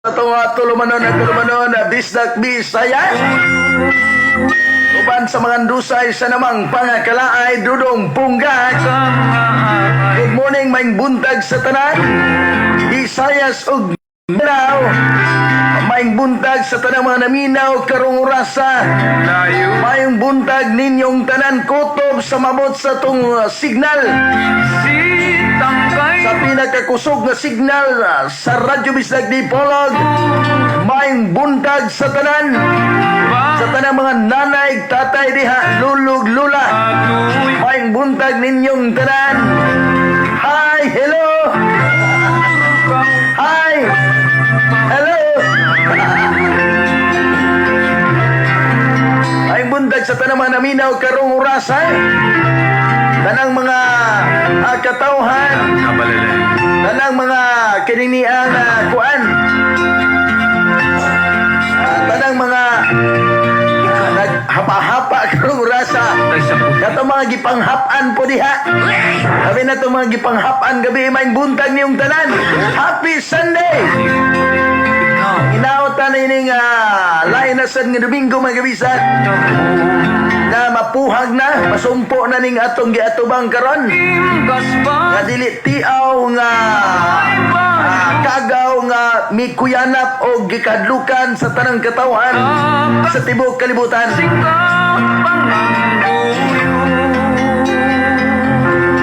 Atong tulumanon at tulumanon na Bisdak Bisaya. Uban sa mga dusay sa namang pangakalaay, Dudong Punggak. Good morning, maayong buntag sa tanan. Visayas ug Mindanao. Maayong buntag sa tanang mga naminaw karong orasa. Maayong buntag ninyong tanan, kutob sa mabot sa atong signal. Sa pinakakusog nga signal sa Radyo Bisdak Dipolog. Maayong buntag sa tanan. Sa tanang mga nanay, tatay diha, lulog, lula. Maayong buntag ninyong tanan. Hi, hello. Hi. Hello. Maayong buntag sa tanang mga naminaw karong orasa. Tanang mga katawhan, tanang mga kininiang kuan. Tanang mga naghapa-hapa karong orasa. Kato mga gipanghapan po diha. Sabi na itong mga gipanghapan gabi, maayong buntag niyong tanan. Happy Sunday! Inaot na ining lain na sad nga Domingo, mga kabisan, na mapuhag na, masumpo na ning atong giatubang karon. Nga dili tiaw nga kagaw nga mikuyanap o gikadlukan sa tanang katawhan sa tibuok kalibutan.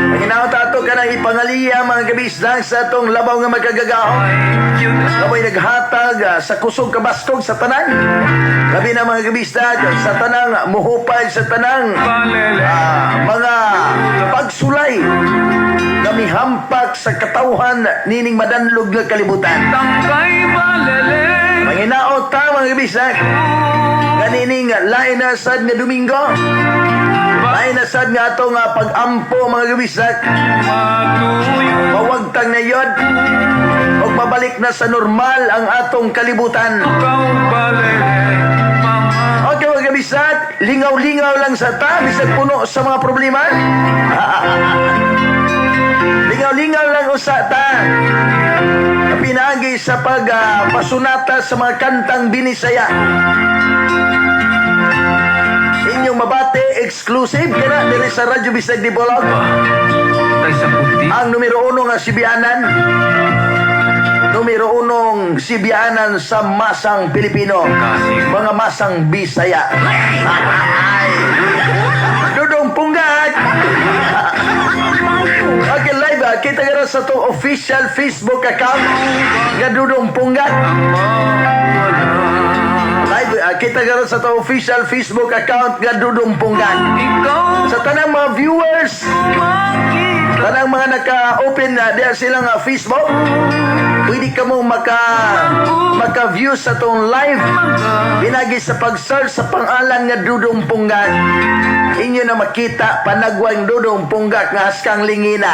Ang inaot ato ka ng ipangaliya, mga kabisdak, sa atong labaw nga makagagahom. Kamoy naghatag sa kusog kabaskog sa tanan. Labi na, mga kabisdak, sa tanang muhupay sa tanang mga pagsulay nga mihampak sa katawhan nining madanlog nga kalibutan. Manginaot ta, mga kabisdak, ganining lain na sad nga Domingo. Lain na sad nga atong pag-ampo, mga kabisdak. Mawagtang na yun o mabalik na sa normal ang atong kalibutan. Okay, mga kabisdak, lingaw-lingaw lang sa ta, bisag puno sa mga problema. Lingaw-lingaw lang usa ta. Pinaagi sa pagpasunata sa mga kantang Binisaya. Inyong mabati exclusive kana diri sa Radyo Bisdak Dipolog. Ang numero uno nga sibianan, numero unong sibianan sa masang Pilipino, mga masang Bisaya. Ay. Dudong Punggak! Okay, live kita ka sa atong official Facebook account nga Dudong Punggak. Live kita ka sa atong official Facebook account nga Dudong Punggak. Sa tanang mga viewers, tanang mga naka-open na diya silang Facebook, pwede ka mo maka-view sa atong live binagi sa pag-search sa pangalan nga Dudong Punggak. Inyo na makita panagwang Dudong Punggak nga haskang lingina.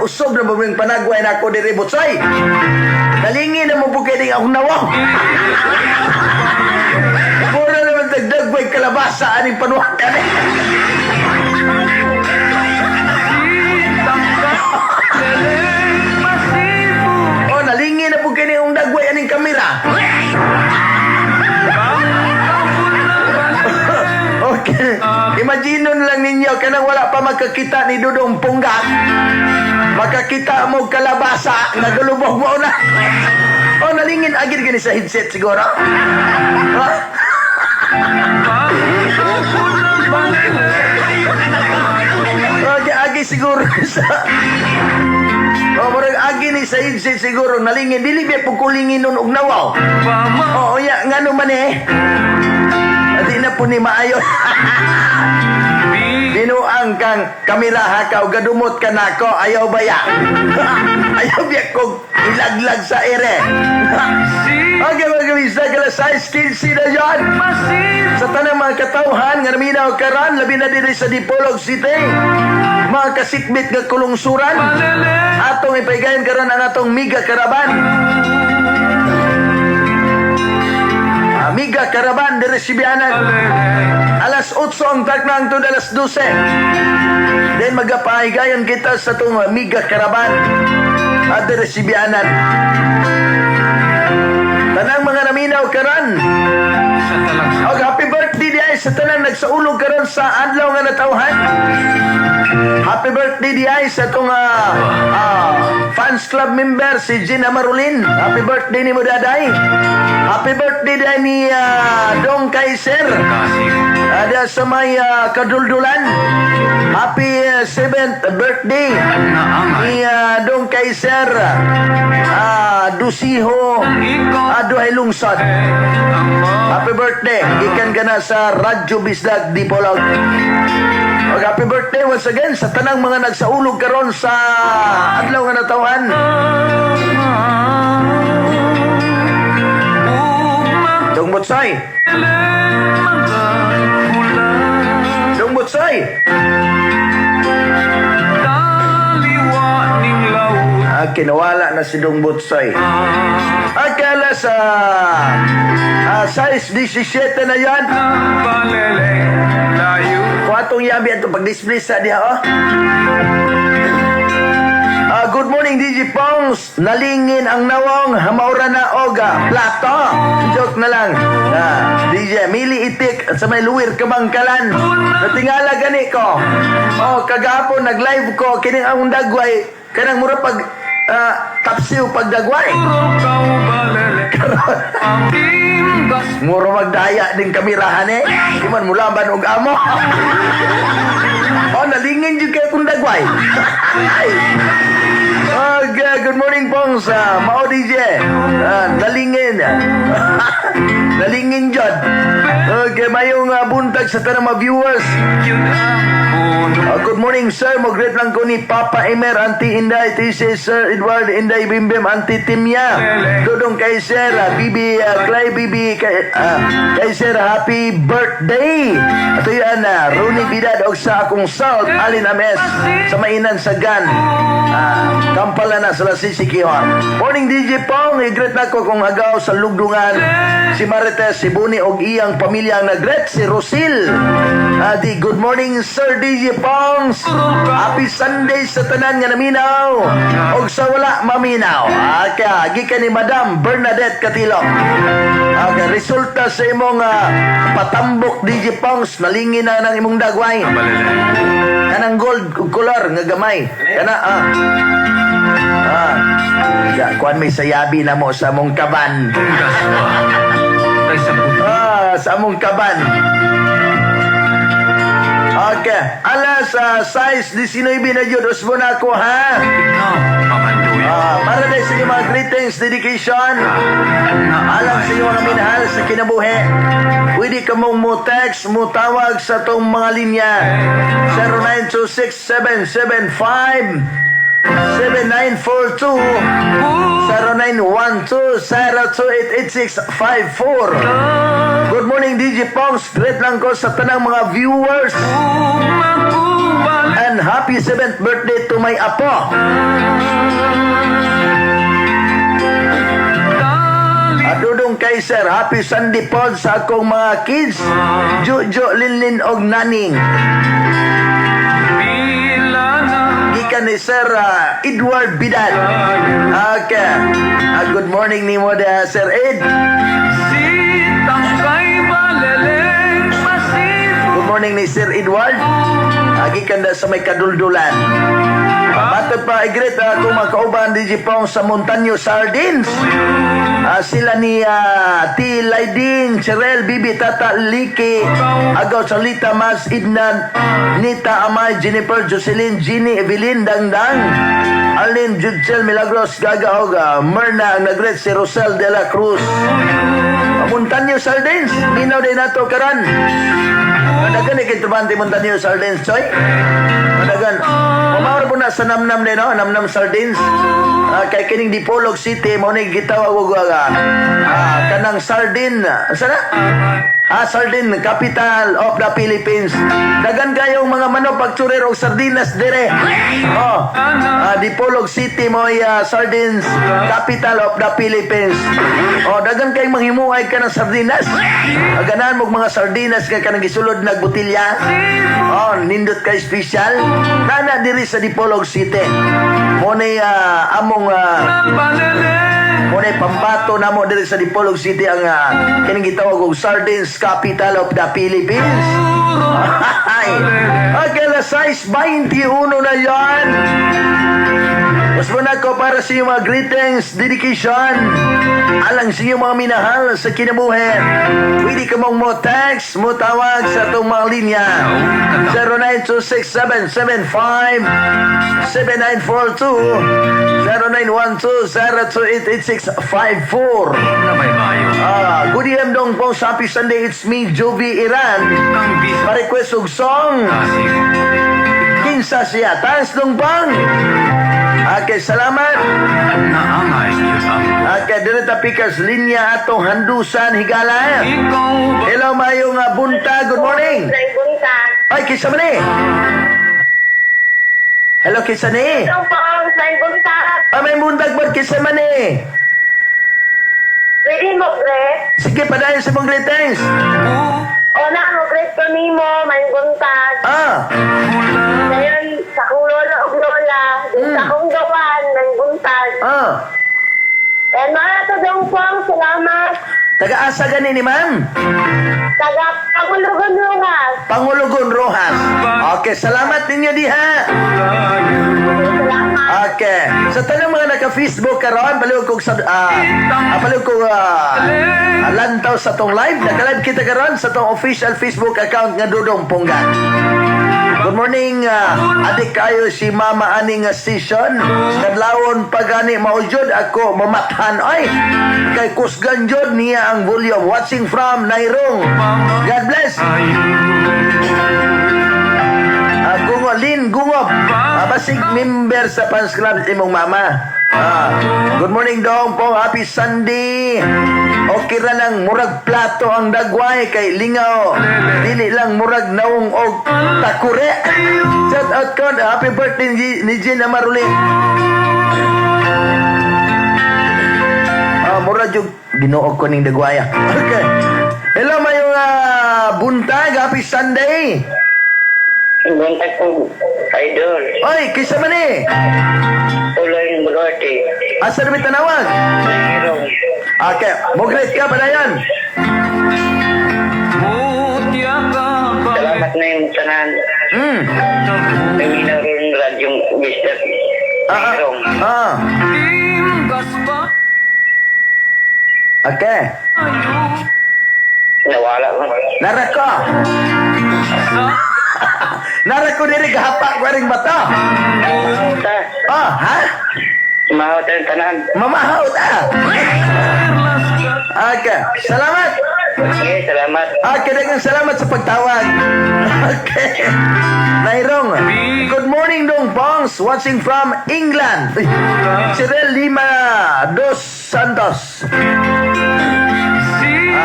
Usog na mo yung panagway na ako diri, Butsoy. Nalingin na mo po kayo akong nawong. Mura naman dagdag kalabasa aning panuwakan eh. Oh, nalingin na po kini ang dagway aning kamera. Okay. Imagine lang ninyo kanang wala pa makakita ni Dudong Punggak. Makakita mo kalabasa, nagulubog mo na. Oh, nalingin agad gani sa headset siguro. Ha? Okay, agi siguro sa Oh, murag agi ni sa headset siguro nalingin, dili ba po kulingin nun og nawaw. Oh, ya ngano man eh. Adi na po ni maayo. Binuang kang kamera ha ka o gadumot ka nako, ayaw baya. Ayaw biya kog ilaglag sa ere. Okay, mga kabisa, kala 6:15 na yun. Sa tanang mga katawhan nga naminaw karon, labi na diri sa Dipolog City. Mga kasikbit nga kulungsuran. Atong ipaigayon karon ang atong Miga Caravan. Miga Caravan diri Sibianan. Alas 8 ang taknang to alas 12. Then magapahigayon kita sa itong Miga Caravan at diri Sibianan. karon. Sa talagsa. Og happy birthday diay sa tanan nagsaulog karon sa adlaw nga natawhan. Happy birthday diay sa atong fans club member, si Gina Marulin. Happy birthday nimo, daday. Happy birthday diay ni Dong Kaiser. Kasig. Ada sa may kaduldulan. Happy seventh birthday Naangay. ni Dong Kaiser. Dusiho Ikaw Aduhay Lungsod. ang Happy birthday. Gikan ka na sa Radyo Bisdag, Dipolog. Og happy birthday once again sa tanang mga nagsaulog karon sa adlaw nga natawhan. Ugma Dong Butsoy. Mga hula. Dong Butsoy. Taliwa ning laut. Ah, kinawala na si Dong Butsoy. Akala sa 6:17 na yan. Balele layo. Kung atong yabi ato pag-display sa diha, oh. Ah, good morning, DJ Pongs. Nalingin ang nawong, hamaura na oga plato. Joke na lang. Ah, DJ Mili Itik at sa may Luwir, Kabangkalan. Natingala gani ko. Oh, kagahapon nag-live ko kining ang dagway kanang mura pag tapsiw pagdagway. Puro balele ang timbas. Muro magdaya din kamerahan eh. Di man mulaban og amo. Oh, nalingin jud kay kung dagway. Ay. Okay, good morning, Pongs. Mao DJ. Nalingin. Nalingin jud. Okay, mayong buntag sa tanang mga viewers. Yun ang puno. Good morning, sir. Mo-greet lang ko ni Papa Emer, Auntie Inday, TC Sir Edward, Inday Bimbim, Auntie Timya. Dudong kay Sir, Bibi, Clay Bibi, kay Sir, happy birthday. Ato yan, Rooney Bidad, og sa akong South, Alin Ames, sa Mainan sa Gan. Kampala na sa Lasisi Kihon. Morning, DJ Pong, i-greet na ko kung agaw sa Lugdungan. Si Marites, si Buni og iyang pamilya ang nag-greet, si Rosil. Di, good morning, Sir DJ Pongs. Happy Sunday sa tanan nga naminaw. Og sa wala maminaw. Aka, gikan ni Madam Bernadette Katilong. Okay, resulta sa imong patambok, DJ Pongs, nalingin na ng imong dagway. Balele. Kanang gold color nga gamay. Kana ah. Ah. Ya, kuan may sayabi na mo sa among kaban. Tunggas ba kaysa puti. Ah, sa among kaban. Okay, alas 6:19 na jud, usbo na ako ha. Ikaw mamanduyo. Ah, para na sa inyong mga greetings, dedication. Alang sa inyong mga minahal sa kinabuhi. Pwede ka mong mo text, mo tawag sa tong mga linya. 0926-775 7942, 0912-0288654. Good morning, DJ Pongs. Greet lang ko sa tanang mga viewers. And happy 7th birthday to my apo. Adudong Kaiser, happy Sunday pod sa akong mga kids. Jojo, Linlin og Naning. Gikan ni Sir Edward Bidal. Okay. Good morning nimo da, Sir Ed. Good morning ni Sir Edward. Gikan da sa may Kaduldulan. Matod pa, i-greet akong mga kauban, DJ Pong, sa Montaño Sardines. Sila ni T. Laiding, Cheryl, Bibi, Tata, Liki, Agaw, Salita, Mas, Idnan, Nita, Amay, Jennifer, Jocelyn, Jeannie, Evelyn, Dangdang, Arlene, Judcel, Milagros, Gaga, Oga, Myrna, ang nag-greet si Rosel de la Cruz. Montaño Sardines, minaw din nato karon. Madagan ni kintrabante Montaño Sardines, choy. Madagan. Pamawar po na sa Namnam din, no? Namnam Sardines. Kay kining Dipolog City, mo ni gitawag og kanang sardine. Asa na? Ah, sardine, capital of the Philippines. Dagan kayong mga manufacturer og sardinas dire. Oh, Dipolog City mo ay sardines capital of the Philippines. Oh, dagan kayong manghimuay ka ng sardinas. Ganahan mo mga sardinas kay kanang gisulod nagbotilya. Oh, nindot kay special. Kana diri sa Dipolog City. Mo ni among mo Mao na pambato namo diri sa Dipolog City ang kining gitawag og Sardines Capital of the Philippines. Ay. Okay, alas 6:21 na yan. Mas muna ko para sa inyong mga greetings, dedication, alang sa inyong mga minahal sa kinabuhi. Pwede ka mong mo text, mo tawag sa atong mga linya. 0926-775-7942, 0912-028-8654. Nabaybayo. Ah, good evening dong po. Happy Sunday. It's me, Jovi Iran. Ang bisa Pa-request og song. Pasig. Kinsa siya? Thanks, dong pang. Okay, salamat. Naangay yun ang Okay, dire ta pikas linya atong handusan higala. Ikaw ba Hello, mayong buntag. Good morning. May buntag. Ay, kinsa man eh? Hello, kinsa ni? Ikaw po ang may buntag. Ah, may buntag ba? Kinsa man eh? Ready mo, greet? Sige, padayon sa mong greetings. O na, mo greet ko nimo, may buntag. Ngayon, sa akong lolo ug lola, din sa akong gawan, may buntag. And mga to dong pong, salamat. Taga-asa gani ni ma'am? Taga Pangulugon Rojas. Pangulugon Rojas. Okay, salamat ninyo diha. Salamat. Okay. Sa tanang mga naka-Facebook karon, palihog kog sa palihog kog lantaw sa tong live. Naka-live kita karon sa tong official Facebook account nga Dudong Punggan. Good morning, adik kayo si Mama ani nga station. Kadlawon pagani maujod ako mamathan ay. Kay kusgan jud niya ang volume. Watching from Nairong. God bless. Gungo, Lynn Gungob. Basig member sa fans club imong mama. Good morning dong po. Happy Sunday. Okay ra lang murag plato ang dagway kay lingaw. Dili lang murag naong og takure. Shout out ko. Happy birthday ni Gina Marulin. Murag yung Ginoo ko ning dagwaya. Okay. Hello, mayong buntag. Happy Sunday. Buntag po, idol. Oy, kinsa man eh? Tuloy ng Bulorte. Asa na may tanawag? Nangirong. Okay, mo-greet ka padayon. Mutya ka ba Salamat na yung tanan. Naminaw rin radyong Mr. Nangirong. Timgas pa Okay. Nawala ko. Narako. Sa Narako diri gahapa ko ring bata. Mahawta. Ah, ha? Mahawta yung tanan. Mamahawt ah. perlas ka Okay. Salamat. Okay, salamat. Okay, daghang salamat sa pagtawag. Okay. Nairong. Good morning, Dong Pongs. Watching from England. Uy, Cyril Lima Dos Santos.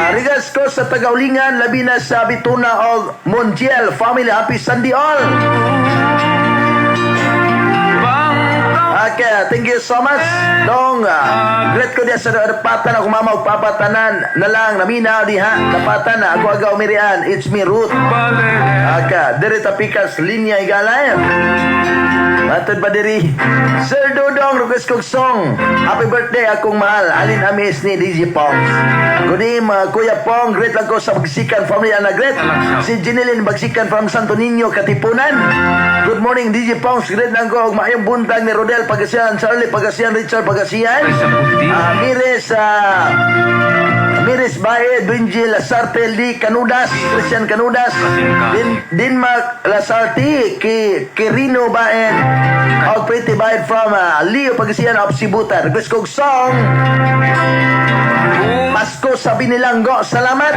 Regards ko sa Tagaulingan, labi na sa Bituna og Montiel family. Happy Sunday all. Okay, thank you so much. Dong, greet ko diya sa patan ako mama ug papa tanan na lang naminaw diha. Kapatan na ako agaw mirian. It's me, Ruth. Okay, diri ta pikas linya higala. Matod pa diri. Sir Dudong, request kog song. Happy birthday akong mahal. Alin Amis ni DJ Pongs. Good evening, Kuya Pong. Greet lang ko sa Bagsikan family. Ana greet. Si Jeneline Bagsikan from Santo Niño, Katipunan. Good morning, DJ Pongs. Greet lang ko og maayong buntag ni Rodel Pagasian, Charlie Pagasian, Richard Pagasian. Mires, Miris Baed, Benji Lasarte, Lee Canudas, Christian Canudas, Denmark Lasarte, Ki, Kirino Baed, og Pretty Baed from Leo Pagasian of Sibutan. Request kog song, Pasko sa Binilanggo. Salamat.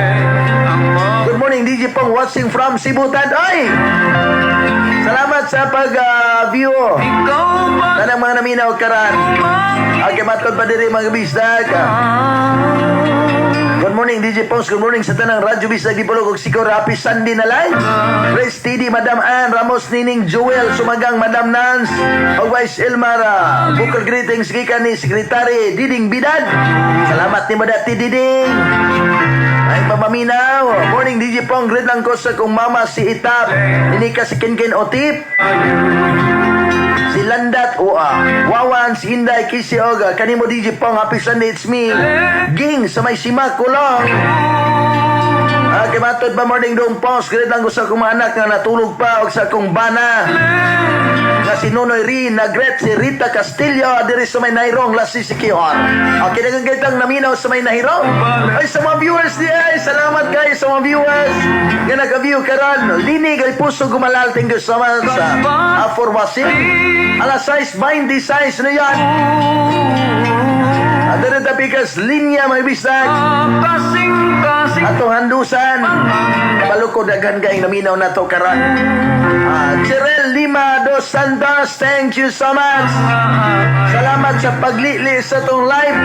Good morning, DJ Pong, watching from Sibutan. Ay! Salamat sa pag-view. Tanang mga naminaw karan. Okay, matod pa diri mga bisdag. Good morning, DJ Pongs. Good morning sa tanang Radyo Bisdag Dipolog ug Sikor. Happy Sunday na lang. Praise TD, Madam Ann Ramos, Nining Joel, Sumagang, Madam Nance, ug Vice Elmara. Vocal greetings gikan ni Secretary Diding Bidad. Salamat ni Madati Diding. Ay, pamaminaw. Morning, DJ Pong. Greet lang ko sa kong mama si Itap. Ini ka si Kenken Otip. Si Landat o Wawan, si Inday, Kisi Oga, kanimo DJ Pong, happy Sunday, it's me. Ging sa may simakulong. Okay, matod pa, morning dong pos. Greet lang ko sa akong mga anak nga natulog pa og sa akong bana nga si Nonoy Rin, nagret si Rita Castillo diri sa may Nairong, Lasi Siquijor. Okay, daghang kitang naminaw sa may Nahirong. Ay, sa mga viewers di ay, salamat kayo sa mga viewers nga nag-view karon. Lini kay Puso Gumalal, thank you so much for watching. Alas 6:26 na yan. Diri ta pikas linya, mga bisag. Kasing-kasing Atong handusan. Kabalo ko daghan kayong naminaw na to karon. Cheryl Lima Dos Santos, thank you so much. Salamat sa paglili sa tong live.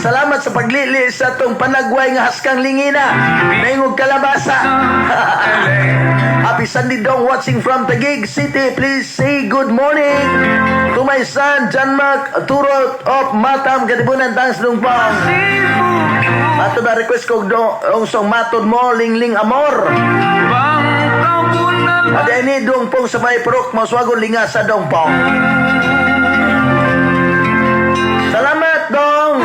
Salamat sa paglili sa tong panagway nga haskang lingina. Naingog kalabasa. Happy Sunday dong, watching from Taguig City. Please say good morning to my son John Mark Turot of Matam, Katipunan. Thanks, Dong Pong. Matod na request ko do, ang song Matod Mo, Lingling Amor. Adi ini dong pong sa may prok maswagon linga sa dong pong. Salamat dong.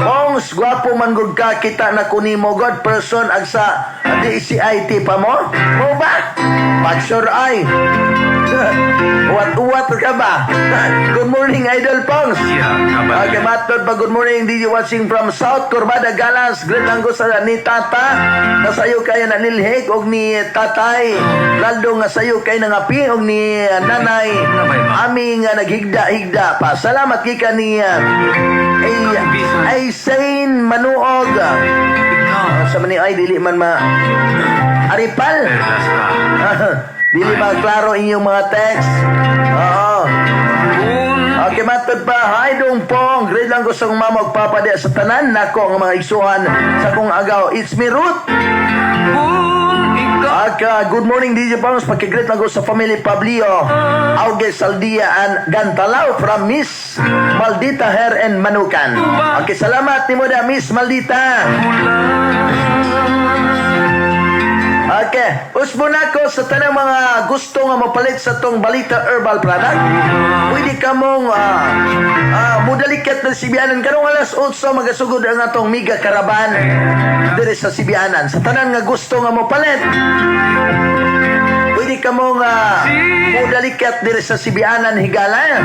Pongs, gwapo man gud ka, kita na kunimo god person ag sa DCIT pa mo? Mo ba? Pag sure ay. Uwat-uwat ka ba? Good morning, Idol Pongs. Okay, matod pa, good morning, DJ, watching from South Corbada, Galas. Great lang ko sa ni Tata. Nasayo kayo na nilhig og ni Tatay. Lalo nga sayo kay nangapi og ni Nanay. Aming nga naghigda-higda pa. Salamat kika ni ay, ay Sain Manuog. Sa man ni ay dili man ma Aripal. Dili ba klaro inyong mga text? Oo. Okay, matod pa. Hi, Dong Pong. Great lang ko sa akong mama ug papa diya sa tanan nako nga mga igsuhan sa akong agaw. It's me, Ruth. Okay, good morning, DJ Pongs. Paki-greet lang ko sa family Pablio, Auge Saldia and Gantalaw from Miss Maldita Her and Manukan. Okay, salamat ni mo da, Miss Maldita. Okay, usbo na ko sa tanang mga gusto nga mapalit sa tong Balita Herbal Product. Pwede ka mong mudalikat ng Sibianan. Karong alas 8 magasugod ang atong Mega Caravan diri sa Sibianan. Sa tanan nga gusto nga mopalit, pwede ka mong mudalikat diri sa Sibianan, Higala.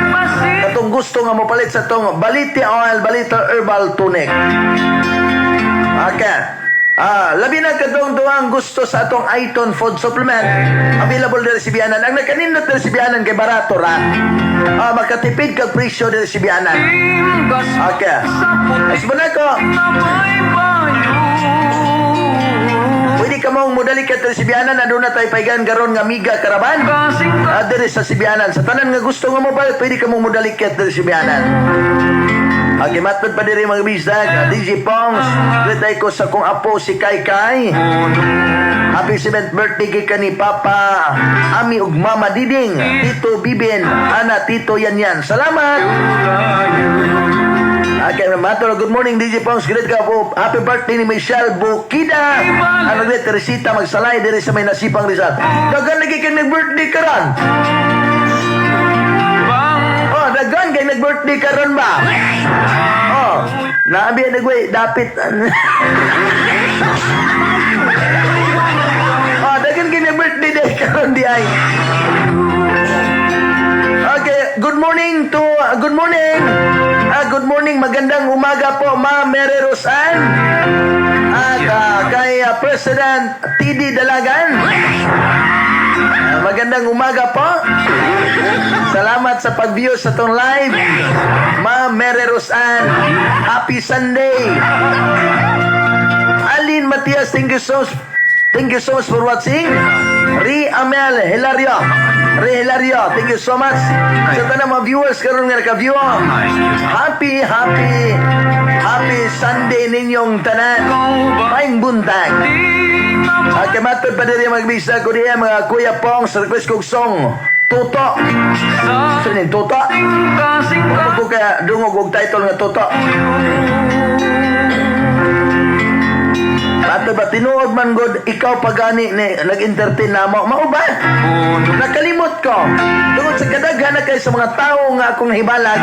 Katong gusto nga mopalit sa tong Baliti Oil, Balita Herbal Tonic. Okay. Labi na katong duhang gusto sa atong Iton Food Supplement. Available diri sa Sibianan. Ang nakanindot diri sa Sibianan kay barato ra. Makatipid kag presyo diri sa Sibianan. Okay. As mo na ko, pwede ka mong mudali ka diri sa Sibianan na doon na tayo paigan garon nga Miga Caravan. Diri sa Sibianan. Sa tanan nga gusto nga mo palit, pwede ka mong mudali ka diri sa Sibianan. Okay, matod pa diri mga bisag, DJ Pongs, greet ko sa kong apo si Kai Kai. Happy 7th birthday kay kani Papa Ami ug Mama Diding, Tito Bibin, Ana Tito Yan Yan. Salamat! Okay, matod, good morning DJ Pongs, greet ka po. Happy birthday ni Michelle Bukida. Ano greet Teresita Magsalay diri sa may Nasipang, Rizal. Daghan lagi kay nag-birthday karon. Oh, daghan kay nag-birthday karon ba? Oh, naabi nagway dapit. Oh, daghan kay nag-birthday day karon di ay. Okay, good morning to good morning. Good morning, magandang umaga po, Ma'am Mary Rosan. At kay President TD Dalagan. Magandang umaga po. Salamat sa pag-view sa tong live. Ma'am Mary Rosan, happy Sunday. Aline Matias, thank you so much for watching. Ri Amel Hilario. Ri Hilario, thank you so much. Sa tanang mga viewers karon nga naka-view. Happy, happy, happy Sunday ninyong tanan. Maayong buntag. Okay, matod pa diri magbisa ko diya mga Kuya Pong sa request kog song Tuto. Sa ning Tuto? Wala ko kaya dungog og title nga Tuto. Matod ba, tinuod man god, ikaw pa gani ni nag-entertain na mo. Mao ba? Nakalimot ko. Tungod sa kadaghan na kay sa mga tao nga akong nahibalag,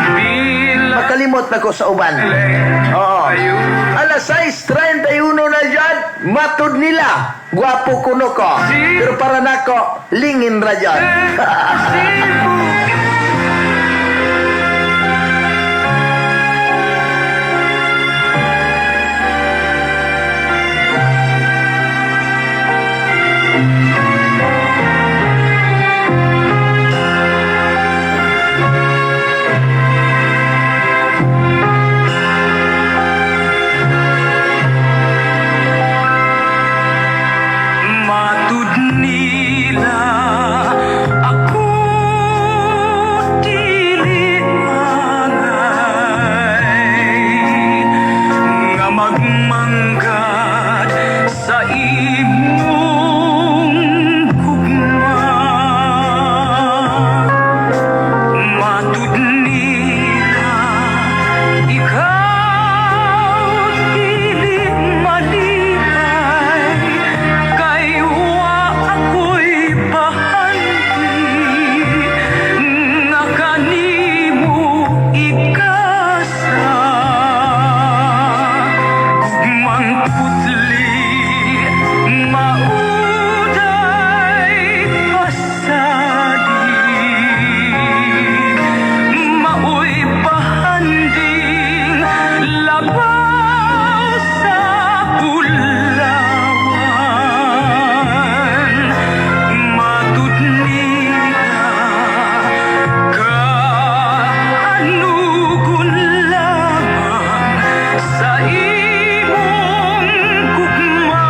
makalimot na ko sa uban. Oo. Alas 6:31 na dyan, matud nila. Gwapo kuno ko. Pero para nako, lingin ra dyan. Matud nila ako dili angay nga magmanggad sa imong gugma. Matud nila ikaw dili malipay kay wa ako'y bahandi nga kanimo igasa. Gugmang putli, mao day pasalig, maoy bahanding labaw sa bulawan. Matud nila kaanugon lamang sa imong gugma.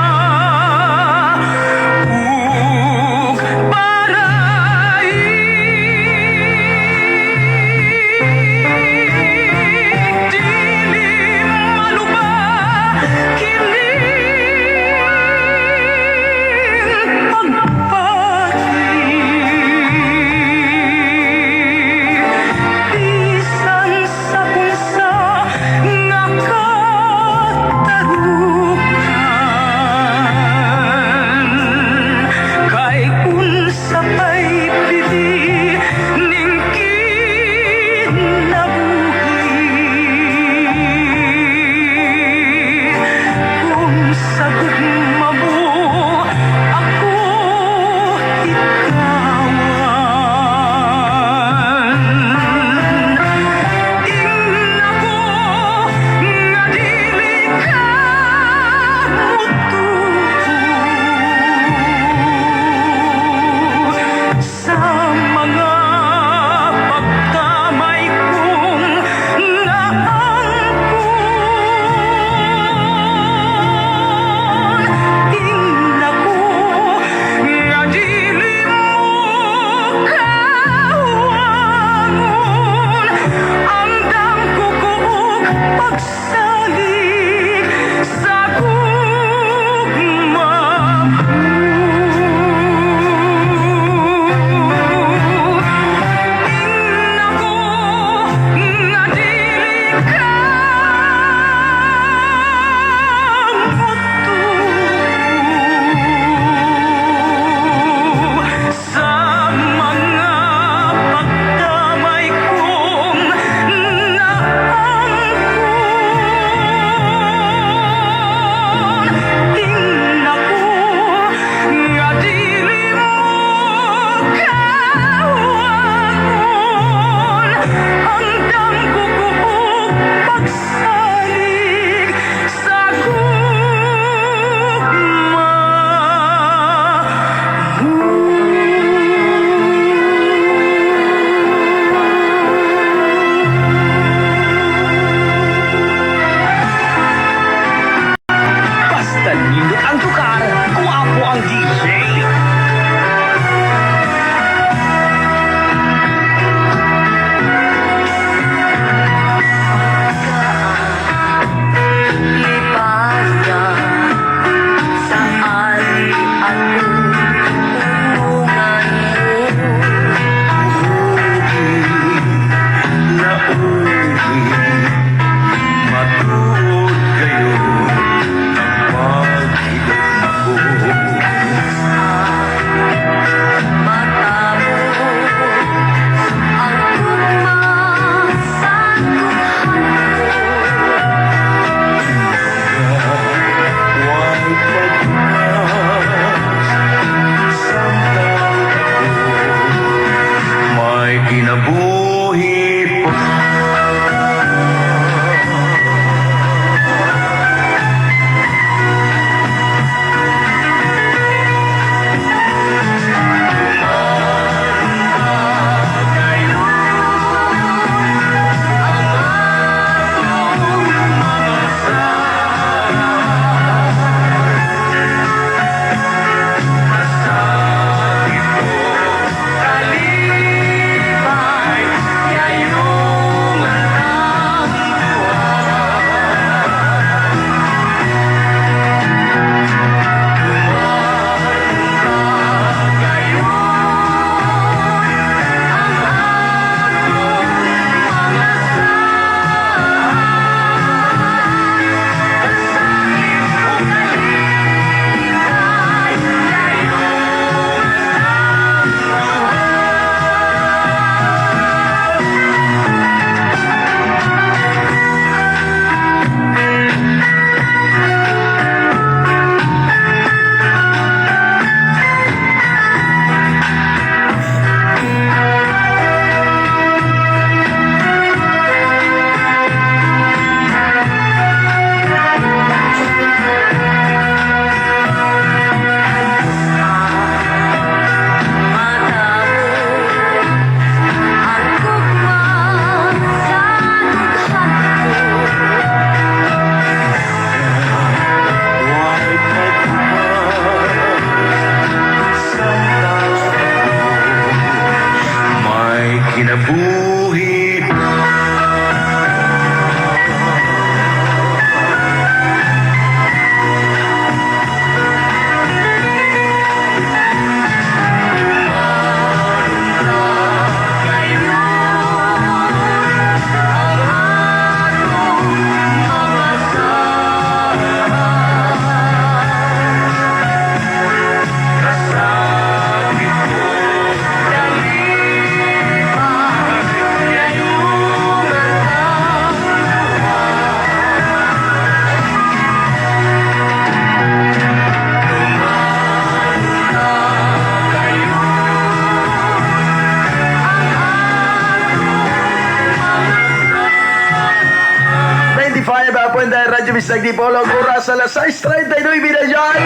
Bisdak Dipolog. Oras alas 6:39 na dyan.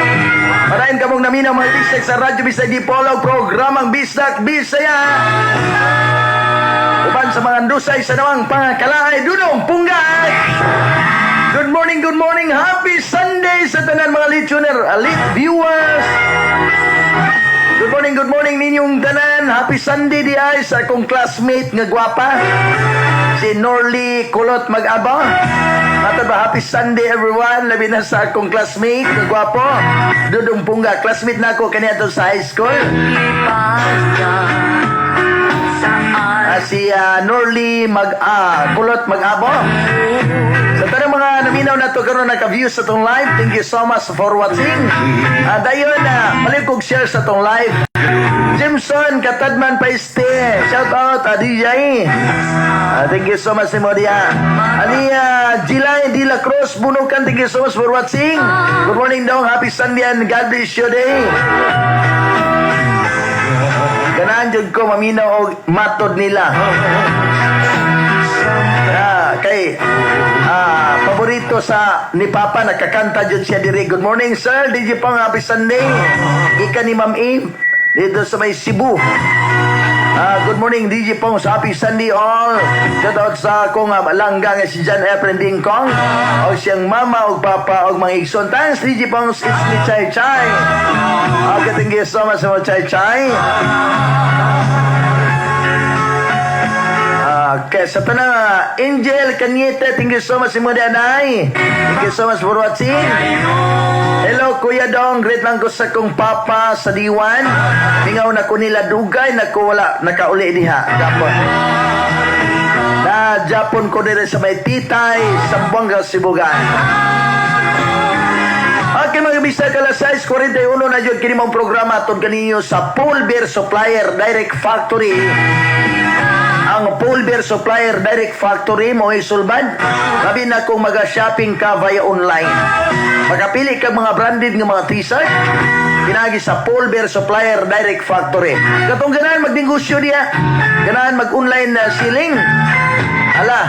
Padayon kamong naminaw, mga bisdak, sa Radyo Bisdak Dipolog, programang Bisdak Bisaya. Uban sa mga dusay sa nawang pangakalaay, Dudong Punggan. Good morning, good morning. Happy Sunday sa tanan mga listener, lit viewers. Good morning ninyong tanan. Happy Sunday di ay sa akong classmate nga gwapa. Si Norly Kulot Mag-aba. Matod ba, happy Sunday everyone. Labi na sa akong classmate nga gwapo. Dudong Pungga. Classmate na ako kaniya sa high school. Si Norly Mag Kulot Mag-abo. Sa tanang mga naminaw na to karon, naka-view sa tong live, thank you so much for watching. Dayon na, uh, kog share sa tong live. Jimson Katadman Paiste, shout out, DJ. Thank you so much mo diya. Ani Jilay De La Cruz Bunukan, thank you so much for watching. Good morning dong, happy Sunday and God bless your day. Ganahan jud ko maminaw og matod nila. Kay paborito sa ni Papa, nakakanta jud siya diri. Good morning, sir. DJ Pong, happy Sunday. Ika ni Ma'am Eve dito sa may Cebu. Good morning, DJ Pong. Happy Sunday all. Shout out sa akong langga nga si John Efren Dingkong o siyang mama ug papa og mga igsoon. Thanks, DJ Pong. It's me, Chay Chay. Okay, thank you so much, Chay Chay. Okay, sa tanang Angel Cañete, thank you so much mo anay. Thank you so much for watching. Hello, Kuya Dong. Great lang ko sa kong papa sa diwan. Mingaw na ko nila dugay na ko wala nakauli diha. Japon. Na Japon ko dire sa may Titay, Zamboanga, Sibugan. Okay, mga bisdak, alas 6:41 na jud kini mong programa aton kaninyo sa Paul Beer Supplier Direct Factory. Ang Paul Beer Supplier Direct Factory mo sulbad. Labi na kung maga-shopping ka via online. Makapili ka mga branded nga mga t-shirt pinagi sa Paul Beer Supplier Direct Factory. Katong ganahan magnegosyo diya, ganahan mag-online na selling. Ala,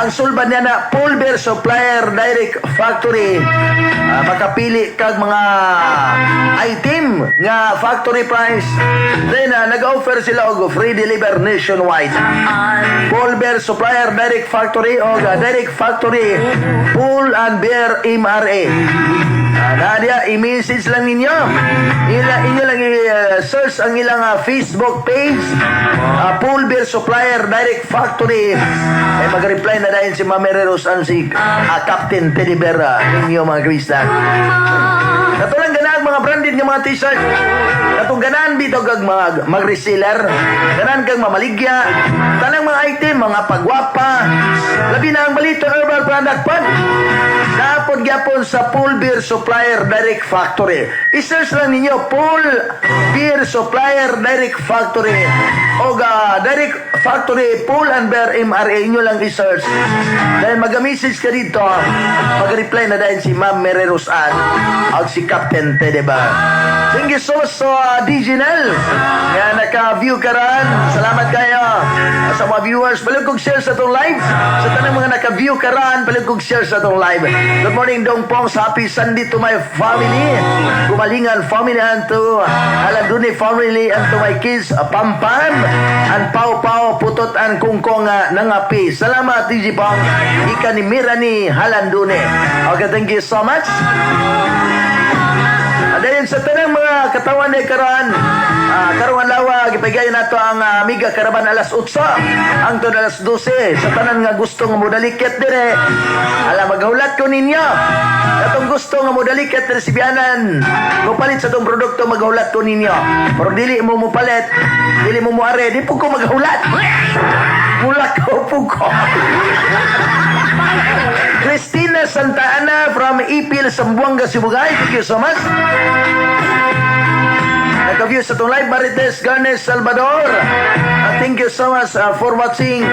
ang sulbad niya na Paul Beer Supplier Direct Factory. Makapili kag mga item nga factory price. Then nag-offer sila og free deliver nationwide. Paul Bear Supplier Direct Factory o Direct Factory Pull and Bear MRA. Nadia, i-message lang ninyo. Inyo lang i-search ang ilang Facebook page. Paul Beer Supplier Direct Factory. Eh, mag-reply na dahil si Mami Rose ang si Captain Teddy Bear ninyo, mga kabisdak. Katulang ganahan mga branded nga mga t-shirt. Katong ganahan bitaw kag mag-reseller. Ganahan kag mamaligya. Tanang mga item, mga pagwapa. Labi na ang balito herbal product pod. Napod gyapon sa Paul Beer Supplier Direct Factory. I-search lang ninyo Paul Beer Supplier Direct Factory o Direct Factory Paul and Bear MRA, inyo lang i-search. Dahil mag-message ka dito, mag-reply na dahil si Ma'am Mary Rosan at si Captain Teddy Bear. Thank you so much sa DJ Nel nga naka-view karan. Salamat kayo sa mga viewers. Palihog kog share sa atong live. Sa tanang mga naka-view karan, palihog kog share sa atong live. Good morning, Dong Pongs. Happy Sunday to my family. Gumalingan family and to Aladuni family and to my kids, Pampam and Pau Pau, Putot and Kungkong Nangapi. Salamat, DJ Pong. Ika ni Mirani Halandune. Okay, thank you so much. Dayon sa tanang mga katawan ni karon, karong adlaw gipahigayon nato ang Amiga Caravan alas 8 hangtod alas 12 sa tanan nga gusto nga modalikit dire. Ala, maghulat ko ninyo. Katong gusto nga modalikit dire Sibianan, mopalit sa tong produkto, maghulat ko ninyo. Pero dili mo mopalit, dili mo moare, di po ko maghulat. Mula ko po ko. Christina Santa Ana from Ipil, Zamboanga, Sibugay. Thank you so much. Naka-view sa itong live, Marites Garnes Salvador. Thank you so much for watching.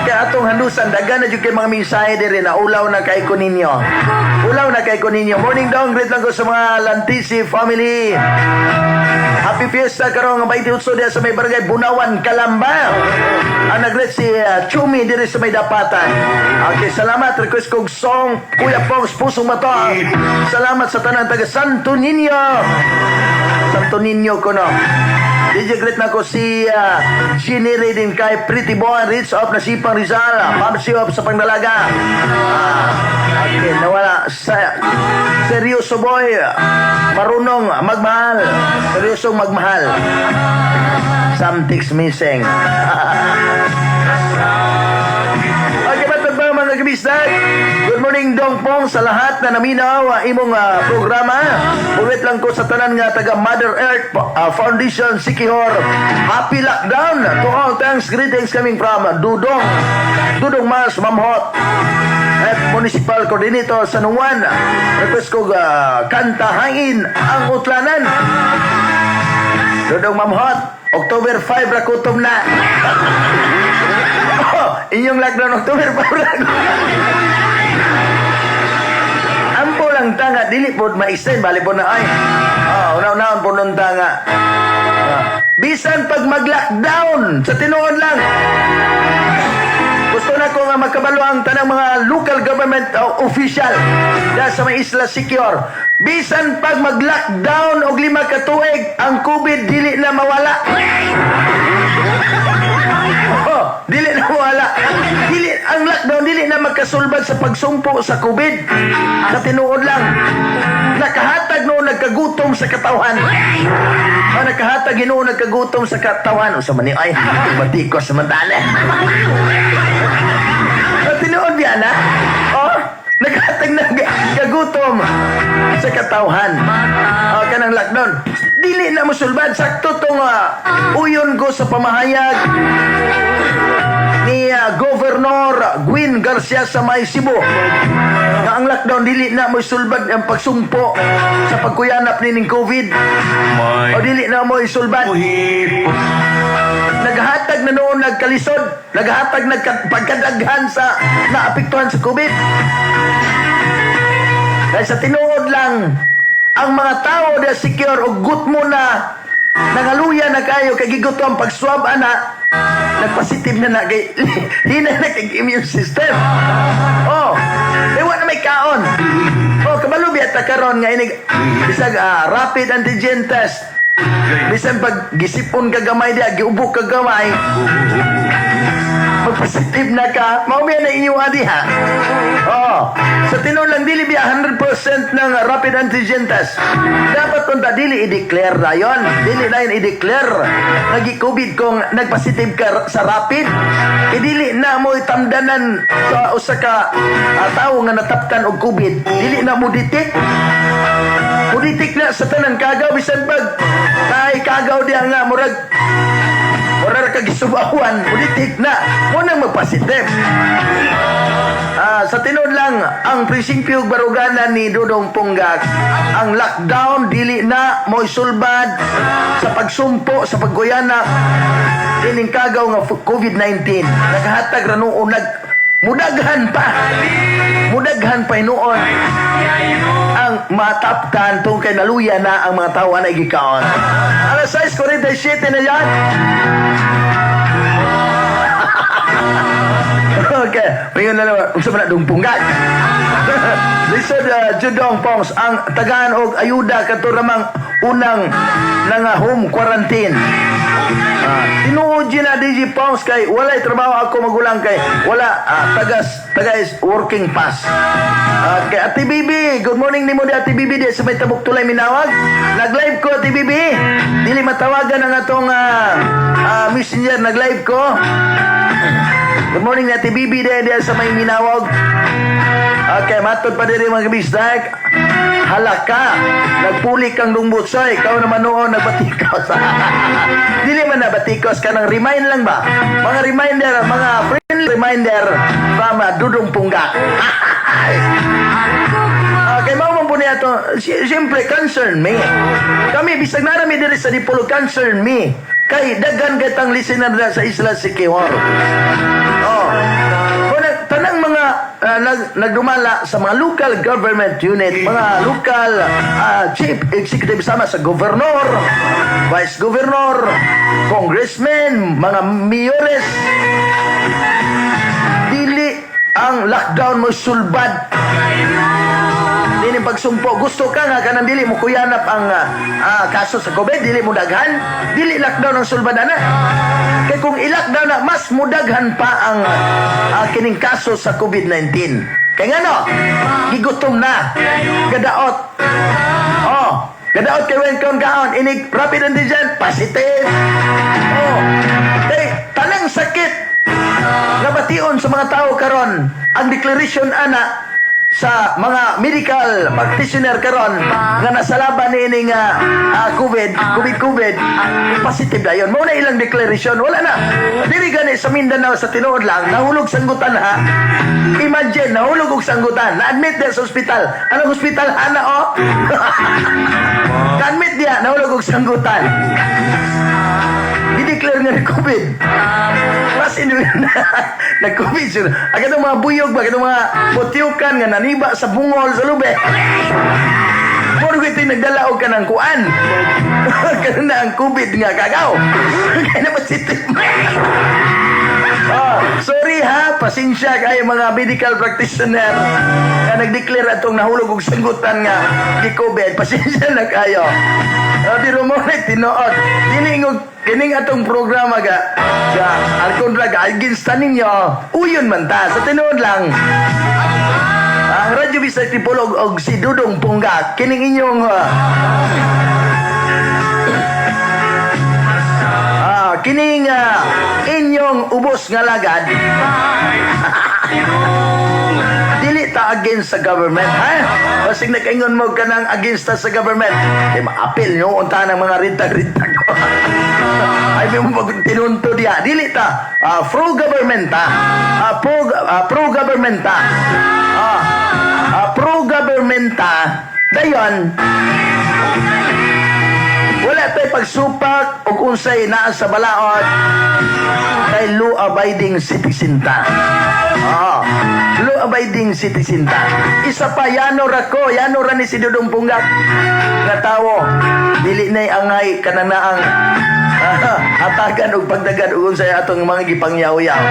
Kaya atong handusan, dagan na jud kay mga mensahe diri na ulaw na kay ko ninyo. Ulaw na kay ko ninyo. Morning dong, greet lang ko sa mga Lantisi family. Happy Fiesta karong 28 diya sa may barangay Bunawan, Kalamba. Ang nag-greet si Chumi diri sa may Dapatan. Okay, salamat. Request kog song, Kuya Pongs, "Pusong Bato." Salamat sa tanan taga Santo Niño. Santo Niño ko, no. DJ, greet na ko si Ginny din kay Pretty Boy Rich of Nasipang, Rizal. Pabsi of sa Pangdalaga. Okay, nawala. Sa, seryoso boy. Marunong magmahal. Seryosong magmahal. Something's missing. Okay, matag ba, mga kabisdak? Good morning, Dong Pong, sa lahat na naminaw imong programa. Ulit lang ko sa tanan nga taga Mother Earth Foundation Siquijor. Happy lockdown to all. Thanks, greetings coming from Dudong. Dudong Mas Mamhot at Municipal Coordinator San Juan. Request ko kanta "Hangin ang Utlanan." Dudong Mamhot, October 5 ra kutob na. Oh, inyong lockdown October 5 ra. Ampo lang tanga, dili po ma-extend, bali po na ay. Oh, una-unahon po nun tanga. Bisan pag mag-lockdown, sa tinuod lang. Gusto na ko nga magkabalo ang tanang mga local government official da sa may Isla Siquijor. Bisan pag mag-lockdown og 5 ka tuig, ang COVID dili na mawala. Oh, dili na mawala. Dili ang lockdown, dili na magkasulbad sa pagsumpo sa COVID. Sa tinuod lang. Nakahatag noon nagkagutom sa katawhan. Oh, nakahatag hinuon nagkagutom sa katawhan. Usa man ni ay, batikos sa mandala. Oh, tinuod biya na? Oh, naghatag na kagutom sa katawhan. Oh, kanang lockdown. Dili na mosulbad. Sakto tong uyon ko sa pamahayag ni Governor Gwen Garcia sa may Cebu. Nga ang lockdown dili na mo sulbad ang pagsumpo sa pagkuyanap nining COVID. O dili na mo isulbad. Naghatag na noon nagkalisod, naghatag nagpagkadaghan sa naapektuhan sa COVID. Dahil sa tinuod lang, ang mga tao na secure o gutmo na, nangaluya na kayo kay gigutom, pag swab ana, nagpositive na na kay hina na kay immune system. Oh, eh wa na may kaon. Oh, kabalo biya ta karon nga inig bisag rapid antigen test. Bisan pag gisipon ka gamay diya, giubo ka gamay, magpositive na ka, mao biya na inyo diha. Oh, sa tinuod lang, dili biya 100% ng rapid antigen test. Dapat unta dili i-declare na yon. Dili na yun i-declare. Nagi-COVID kung nagpositive ka sa rapid. Dili na mo itamdanan sa usa ka tawo nga nataptan og COVID. Dili na mo detect. Mo-detect na sa tanan kagaw, bisan pag kay kagaw diha nga murag murag ka gisubawan, mo-detect na mo nang magpositive. Sa tinuod lang, ang prinsipyo baruganan ni Dudong Punggak, ang lockdown dili na mo'y sulbad sa pagsumpo sa pagguyana ining kagaw nga COVID-19. Naghatag ra noon nag mudaghan pa. Mudaghan pa hinuon ang mataptan tungkol kay naluya na ang mga tao na gikaon. Alas 6:47 na yan. Okay, ngayon na naman, unsa man na dong punggat? Lisod, Judong Pongs, ang tagaan og ayuda kato ramang unang nanga home quarantine. Tinuod yun na, DJ Pongs, kay walay trabaho ako magulang kay wala tagas taga is working pass. Kay Ate Bibi, good morning nimo di, Ate Bibi, di sa may Tabuk Tulay Minawag. Nag-live ko, Ate Bibi. Dili matawagan ang atong messenger, nag-live ko. Good morning na Ate Bibi di, di sa may Minawag. Okay, matod pa diri, mga kabisdak. Halaka, nagpuli kang dungbutsoy. Ikaw naman noon nagbatikos. Dili man na batikos ka ng remind lang ba? Mga reminder, mga friendly reminder from Dudong Punggak. Okay, mao man po niya to. Siyempre, concern me. Kami, bisag narami diri sa Dipolog, concern me. Kay daghan kay tang listener na sa Isla Siquijor. Oh. Kung tanang mga nagdumala sa mga local government unit, mga local chief executive sama sa governor, vice governor, congressman, mga mayores, dili ang lockdown mo sulbad. Dili pagsumpo. Gusto ka nga kanang dili mo kuyanap ang kaso sa COVID, dili mo daghan, dili lockdown ang sulbad ana. Kay kung i-lockdown na, mas mudaghan pa ang kining kaso sa COVID-19. Kay ngano, gigutom na, gadaot. Oh, gadaot kay when kaon kaon, inig rapid antigen, positive. Oh, kay tanang sakit nga bation sa mga tao karon, ang declaration ana sa mga medical practitioner karon nga nasalaban niining COVID, COVID, COVID, positive dayon. Mao na ilang declaration. Wala na. Dili gani sa Mindanao, sa tinuod lang, nahulog sanggutan ha. Imagine, nahulog og sanggutan. Na-admit diya sa ospital. Anong ospital ana oh? Na-admit diya, nahulog og sanggutan. Gideclare nga ni COVID. Mas inu na nag-COVID siya. Ang katong mga buyog ba, katong mga putyukan nga naniba sa bungol sa lube. Muro ito nagdala og kanang kuan. Kanon na ang COVID nga kagaw. Kaya na positive. Oh, sorry ha, pasensya kay mga medical practitioner nga nagdeclare atong nahulog og sanggutan nga gi COVID. Pasensya na kayo. Oh, pero mo na tinuod. Dili ingog kining atong programa ga ga al kontra ga against ta ninyo. Uyon man ta sa tinuod lang. Ang Radyo Bisdak Dipolog og si Dudong Pungga kining inyong kining inyong ubos nga lagad, dili ta against sa government ha. Basig nakaingon mo kanang against ta sa government kay maapil nyo unta ng mga rintag-rintag ay may mo pag tinunto diya. Dili ta pro government ta, pro government ta, pro government ta. Dayon wala tay pagsupak og unsay naa sa balaod kay law abiding citizen ta. Oo. Law abiding citizen ta. Isa pa, yano ra ko, yano ra ni si Dudong Punggak nga tawo. Dili nay angay kanang naang hatagan og pagdagan og unsay atong mga gipangyaw-yaw.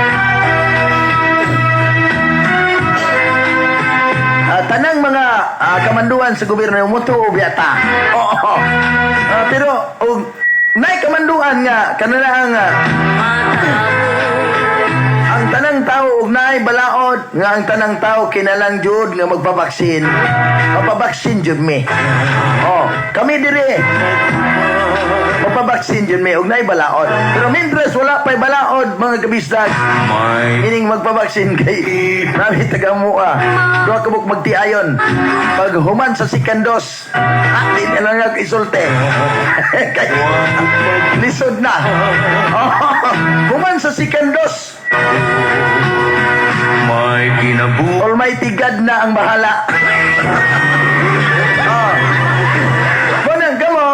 Tanang mga kamanduan sa gobyerno motuo biyata. Oo. Pero og nay kamanduan nga kanang ang tanang tao og naay balaod nga ang tanang tao kinalang jud nga magpabaksin. Magpabaksin jud mi. Oh, kami diri. Magpabaksin jud mi og naay balaod. Pero mientras wala pa'y balaod, mga kabisdag, ining magpabaksin kay nami taga mua. Duha ka buok magtiayon. Pag human sa second dose, di na lang ako isulti. Kay lisod na. Oh, human sa second dose, May kinabuhi. Almighty God na ang bahala. Oh. Manang kamo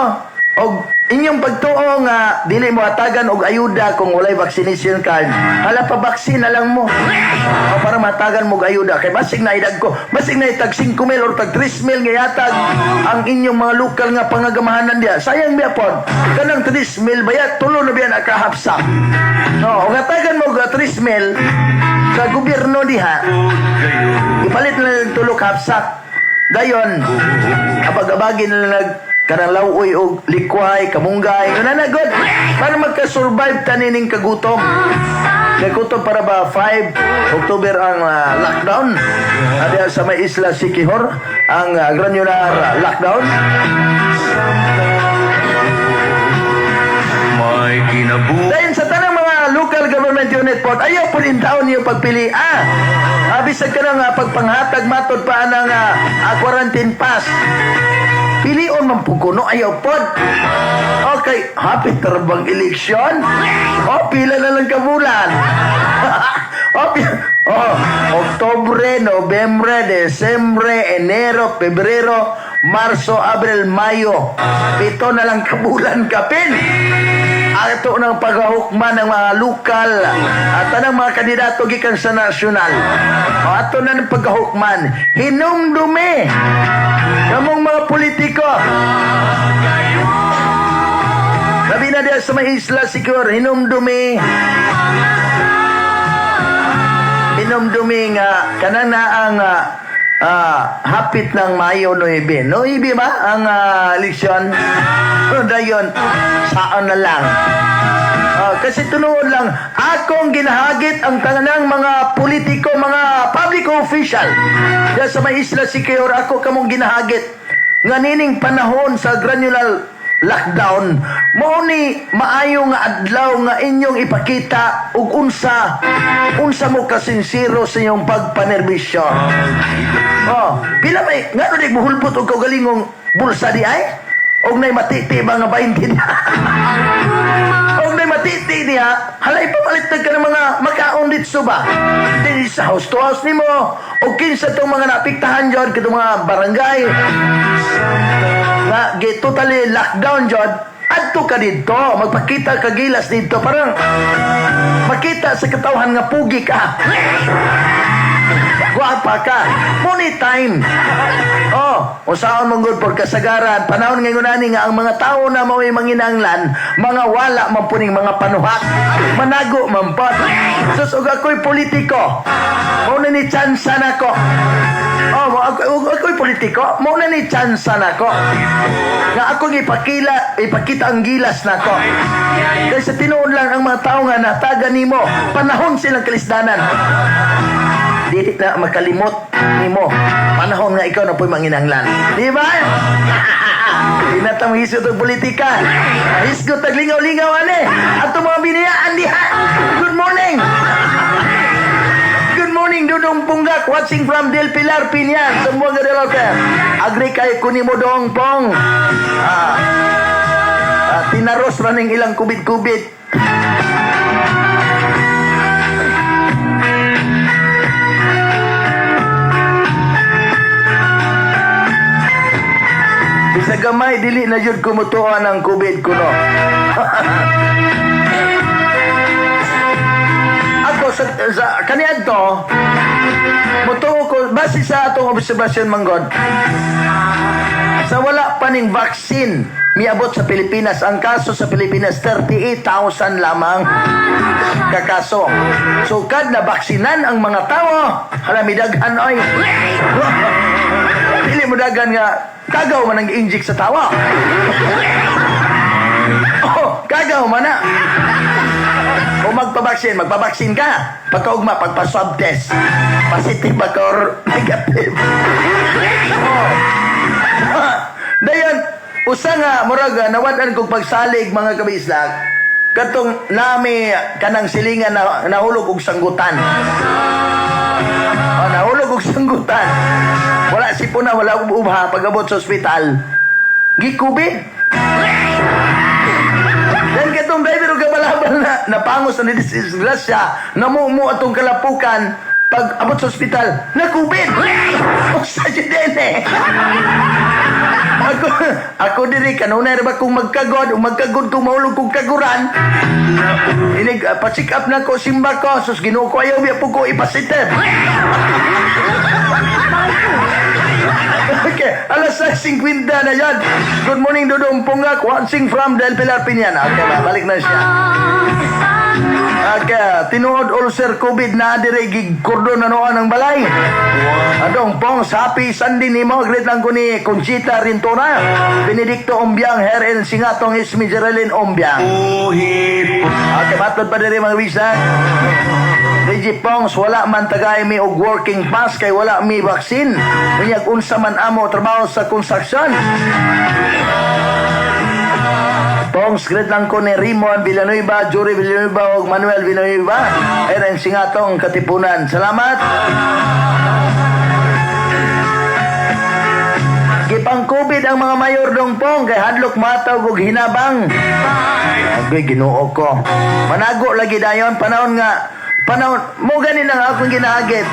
og inyong pagtuo nga dili mo hatagan og ayuda kung walay vaccination card. Hala, pa vaccine na lang mo. O para matagan mo og ayuda kay basig na edad ko, basig na tag 5 mil or tag 3 mil nga yatag ang inyong mga lokal nga pangagamahanan diya. Sayang biya pod. Kanang 3 mil bayat tulo na biya nakahapsa. No, og hatagan mo og 3 mil sa gobyerno diha, ipalit na lang tulo ka hapsak. Dayon, abag-abagin na lang kanang lawoy og likway, kamunggay, na na good. Para magka-survive tanining kagutom. Kay gutom para ba 5 October ang lockdown. Adiya sa may isla Siquijor ang granular lockdown. May kinabuhi. Dahil sa tanang mga local government unit po, ayaw po din taon niyo pagpili. Bisag ka na nga pagpanghatag matod pa ang quarantine pass. Pilion man po kuno, ayaw pod. Okay, happy tarbang eleksyon? O, pila na lang kabulan. O, Oktobre, Nobyembre, Desembre, Enero, Pebrero, Marso, Abril, Mayo. 7 na lang kabulan kapin. Ato ng pagahukman ng mga lokal at tanang mga kandidato gikan sa nasyonal. O, ato na ng pagahukman. Hinumdumi kamong mga politiko. Labi na diya sa may Isla Siquijor, hinumdumi. Hinumdumi nga kanang na ang hapit ng Mayo 9. 9 ba ang eleksyon? Dayon, saan na lang. Kasi tunood lang, akong ginahagit ang tanang mga politiko, mga public official. Diya sa may Isla Siquijor, ako kamong ginahagit. Nga nining panahon sa granular lockdown, mao ni maayo nga adlaw nga inyong ipakita og unsa unsa mo kasinsero sa inyong pagpanerbisyo. Oh, pila may ngano di muhulbot og kaugalingong bulsa di ay? Og nay matiti ba nga 20 niya? Og nay matiti niya, halay pamalit ka ng mga makaon dito ba? Di sa house to house nimo. O kinsa tong mga napiktahan jud kadtong mga barangay nga gi totally lockdown jud, adto ka didto, magpakita ka gilas didto, parang makita sa katawhan nga pugi ka, guwapa ka. Money time. Oh, usaon man gud por kasagaran panahon ngayon ani nga ang mga tao na mao'y manginanglan, mga wala man puning mga panuhat, manago man pod. Sus, og ako'y politiko, mao na ni tsansa nako. Oh, mo ako, og ako'y politiko, mao na ni tsansa nako nga akong ipakita ang gilas nako. Kay sa tinuod lang, ang mga tao nga nataga nimo, panahon silang kalisdanan. Dili na makalimot nimo panahon nga ikaw na po'y manginanglan. Di ba? Di na ta mahisgot og politika. Hisgot tag lingaw-lingaw ane. Ato mga biniyaan diha. Good morning. Good morning, Dudong Punggak, watching from Del Pilar, Piñan, Zamboanga del Norte. Agree kay kunimo, Dong Pong. Tinaros raning ilang kubit-kubit. Bisag gamay, dili na jud kumutuan ang COVID kuno. Ako sa kaniadto mutuo ko base sa atong obserbasyon manggod sa wala pa ning vaccine miabot sa Pilipinas, ang kaso sa Pilipinas 38,000 lamang kakaso. So kad na baksinan ang mga tao, hala, midaghan oy. Dili mo dagan nga kagaw man ang inject sa tawa. Oh, kagaw man na. Kung magpabaksin, magpabaksin ka. Pagkaugma, pagpa-swab test. Positive ba ka or negative? Oh. Dayon, usa nga, murag, nawad-an kong pagsalig, mga kabislag, katong nami kanang silingan na nahulog og sanggutan. Oh, nahulog og sanggutan. Wala sipuna, wala ubha, pag-abot sa ospital. Gi-COVID. Dan katong driver og kabalabal na napangos na ni disgrasya, namumo atong kalapukan, pag abot sa ospital, na-COVID. Usa jud din eh. Ako diri kanunay ra ba kung magkagod, ug magkagod kung mahulog kong kaguran. Inig pa-check up na ko simba ko, sus Ginoo ko, ayaw biya po ko ipasitive. Okay, alas 6:50 na yan. Good morning, Dudong Pungak, watching from Del Pilar, Piñan. Okay, balik na siya. Okay, tinuod ulcer COVID na dire gigkordon na noon ang balay. Adong Pong, happy Sunday nimo. Greet lang ko ni Conchita Rintora, Benedicto Ombiang, Herel Singatong, Ismi Geraldine Ombiang. Okay, matod pa dire, mga bisa. Reggie Pongs, wala man tagay mi og working pass kay wala mi vaccine. Unyag unsa man amo trabaho sa construction. Pongs, greet lang ko ni Ramon Villanueva, Jury Villanueva ug Manuel Villanueva. Eren Singatong Katipunan. Salamat. Gipang COVID ang mga mayor, Dong Pong, kay hadlok matawg og hinabang. Agoy, Ginoo ko. Manago lagi dayon panahon nga panahon mo gani nang akong ginahagit.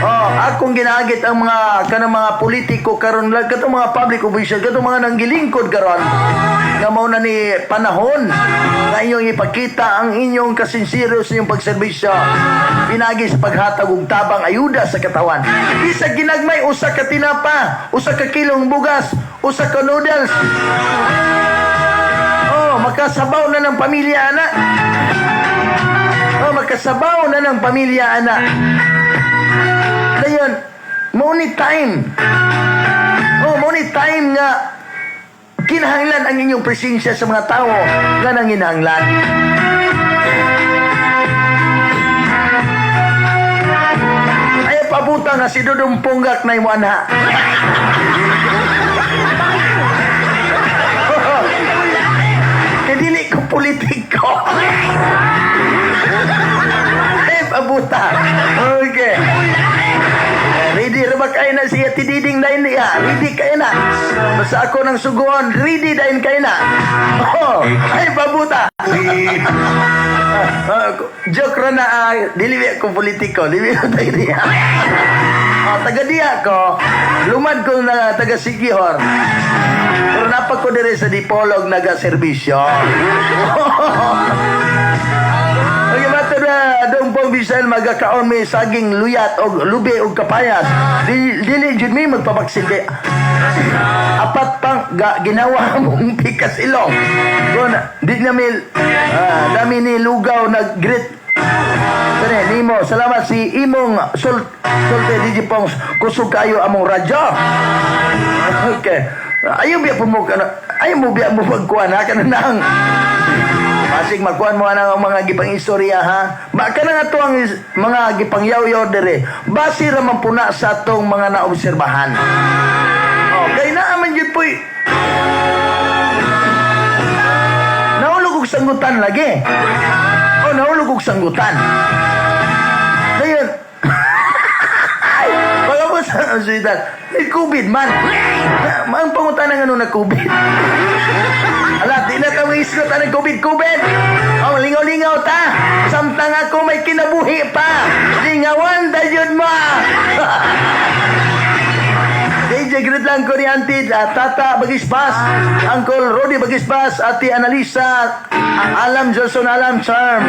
Oh, akong ginagit ang mga kanang mga politiko karon, katong mga public official, katong mga nanggilingkod karon nga mao na ni panahon nga inyong ipakita ang inyong kasinsero sa inyong pagserbisyo pinagi sa paghatag og tabang ayuda sa katawan. Bisag ginagmay, usa ka tinapa, usa ka kilong bugas, usa ka noodles. Oh, makasabaw na ng pamilya ana. Oh, makasabaw na ng pamilya ana. Dayon, mao ni time. Oh, mao ni time nga kinahanglan ang inyong presensya sa mga tao nga nanginahanglan. Ay pabuta nga si Dudong Ponggak na imo anha. Kay dili ko politiko. Ay pabuta. Okay. Ready ra ba kayo na siya tididing dayon niya? Ready kayo na. Basta ako ng suguon, ready dayon kayo na. Oh, ay pabuta. Joke ra na, dili ko politiko, dili ko tayo diya. Oh, taga diya ko, lumad ko na taga Siquijor. Pero napa ko dire sa Dipolog naga-serbisyo. Okay, mato na dong pong Bisal magakaon may saging luyat og lubi og kapayas. Dili jud mi magpabaksin kay apat pang ginawa mong pikas ilong. Kun di na mi dami ni lugaw nag greet. Tane nimo, salamat si imong sulte DJ Pongs, kusog kayo among radyo. Okay. Ayaw biya po mo kana, ayaw mo biya mo pagkuan ha kana nang Masig makuan mo ang mga gipang istorya ha. Baka na nga to ang mga gipangyaw-yaw dire. Base ra man puna sa atong mga naobserbahan. Oh, kay naa man gyud po'y nahulog og sanggutan lagi. Oh, nahulog og sanggutan. Dayon. Ay, wala mo sa sweetheart. May COVID man. Ang pangutana nga nung na-COVID. Ala, di na kami isgot ang COVID, COVID. Oh, lingaw-lingaw ta. Samtang ako may kinabuhi pa. Lingawan dayon mo. DJ, greet lang ko ni Auntie Tata Bagispas, Uncle Rudy Bagispas, Ate Analisa, Alam Johnson, Alam Charm,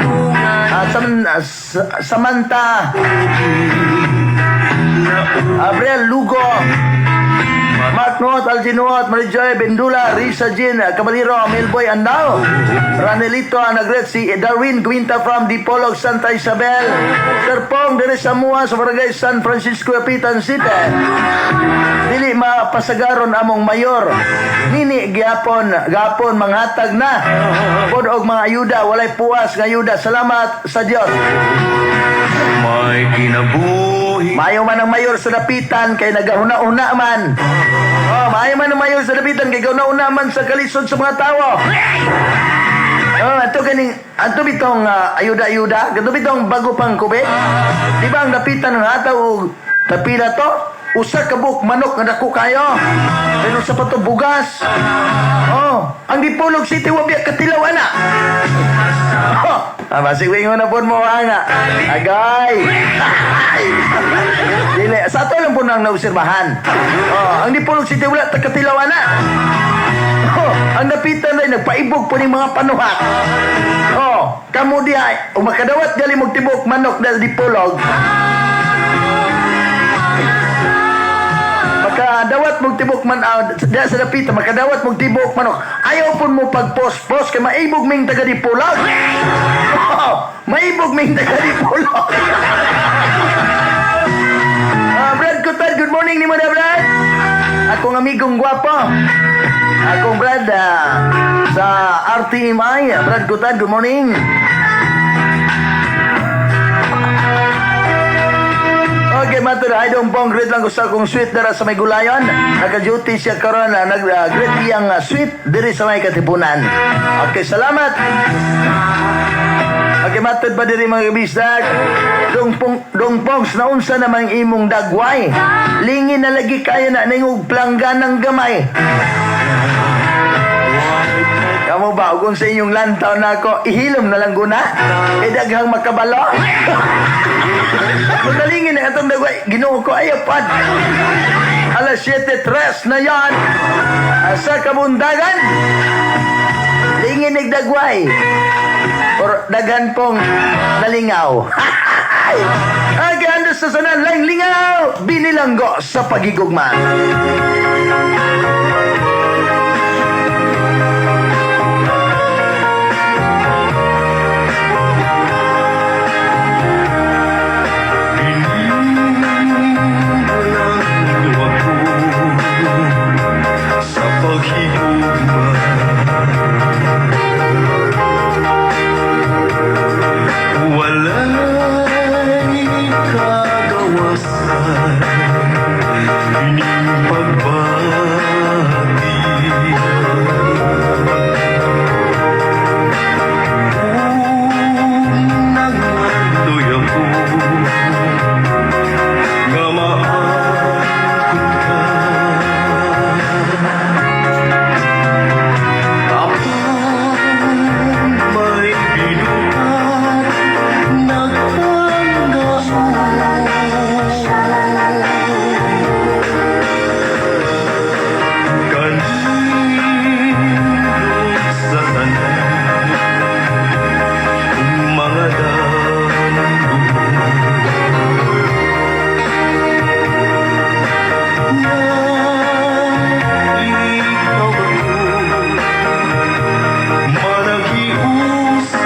Samantha, Abrel Lugo, Mark Noot, Alginuot, Marijoy Bendula, Risa Jean, Caballero, Milboy Andao, Ranelito Anagret, si Darwin Guinta from Dipolog, Santa Isabel, Sir Pong, dire sa Mua, sa Barangay San Francisco, Dapitan City. Dili mapasagaron among mayor. Nini gyapon, gapon manghatag na. Pod og mga ayuda, walay puwas nga ayuda. Salamat sa Dios. May kinabuhi. Maayo man ang mayor sa Dapitan kay nagahuna-una man. Oh, maayo man ang mayor sa Dapitan kay gahuna-una man sa kalisod sa mga tawo. Oh, ato ganing ato bitong ayuda-ayuda, ato bitong bago pang kubit. Di ba ang Dapitan ang hataw og tapila to? Usa ka buok manok nga dako kayo. Pero sa pato bugas. Oh, ang Dipolog City wa biya katilaw ana. Oh, basig wingon na pod mo ana. Agay. Dili, sa ato lang po nang naobserbahan. Oh, ang Dipolog City wala ta katilaw ana. Oh, ang Dapitan ay nagpaibog po ni mga panuhat. Oh, kamo diha, ug makadawat gali mog tibok manok dal Dipolog. Makadawat mog tibok man diha sa Dapitan, makadawat mog tibok manok. Ayaw pun mo pagpos-pos kay maibog ming taga Dipolog. Oh, maibog ming taga Dipolog. Brad Kutan, good morning ni mo na, Brad. Akong amigong gwapo. Akong Brad sa RTMI. Brad Kutan, good morning. Okay, mato na. Ay, dong pong greet lang ko sa akong sweet dara sa may gulayon. Naka-duty siya karon, nag-greet iyang sweet diri sa may Katipunan. Okay, salamat. Okay, matod pa diri mga kabisag. Dong pong, dong pongs, naunsa namang imong dagway. Lingin na lagi kaya na ningog plangganang gamay. Kamu Kamo ba, kung sa inyong lantaw na ako, ihilom na lang guna. Eh, daghang makabalo. Madalingin na itong dagway. Ginoo ko, ayaw pad. Alas 7:03 na yan. Sa kabundagan. Lingin dagway. Or daghan pong nalingaw. Ay, ando sa sanan lang lingaw. Binilanggo sa pagigugma. Binilanggo ako sa paghigugma. Walay kagawasan ining pagbati. Kung nangandoy ako nga maangkon ka, apan may binuhat nagpanggaon kanindot sa tanan mga damgo na ikaw ako managiusa.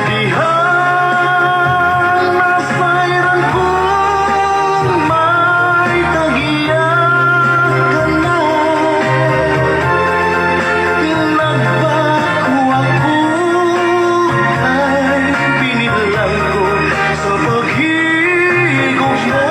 Dihang nasayran kong may tag-iya ka na, Nagbako ako kay binilanggo sa paghigugma.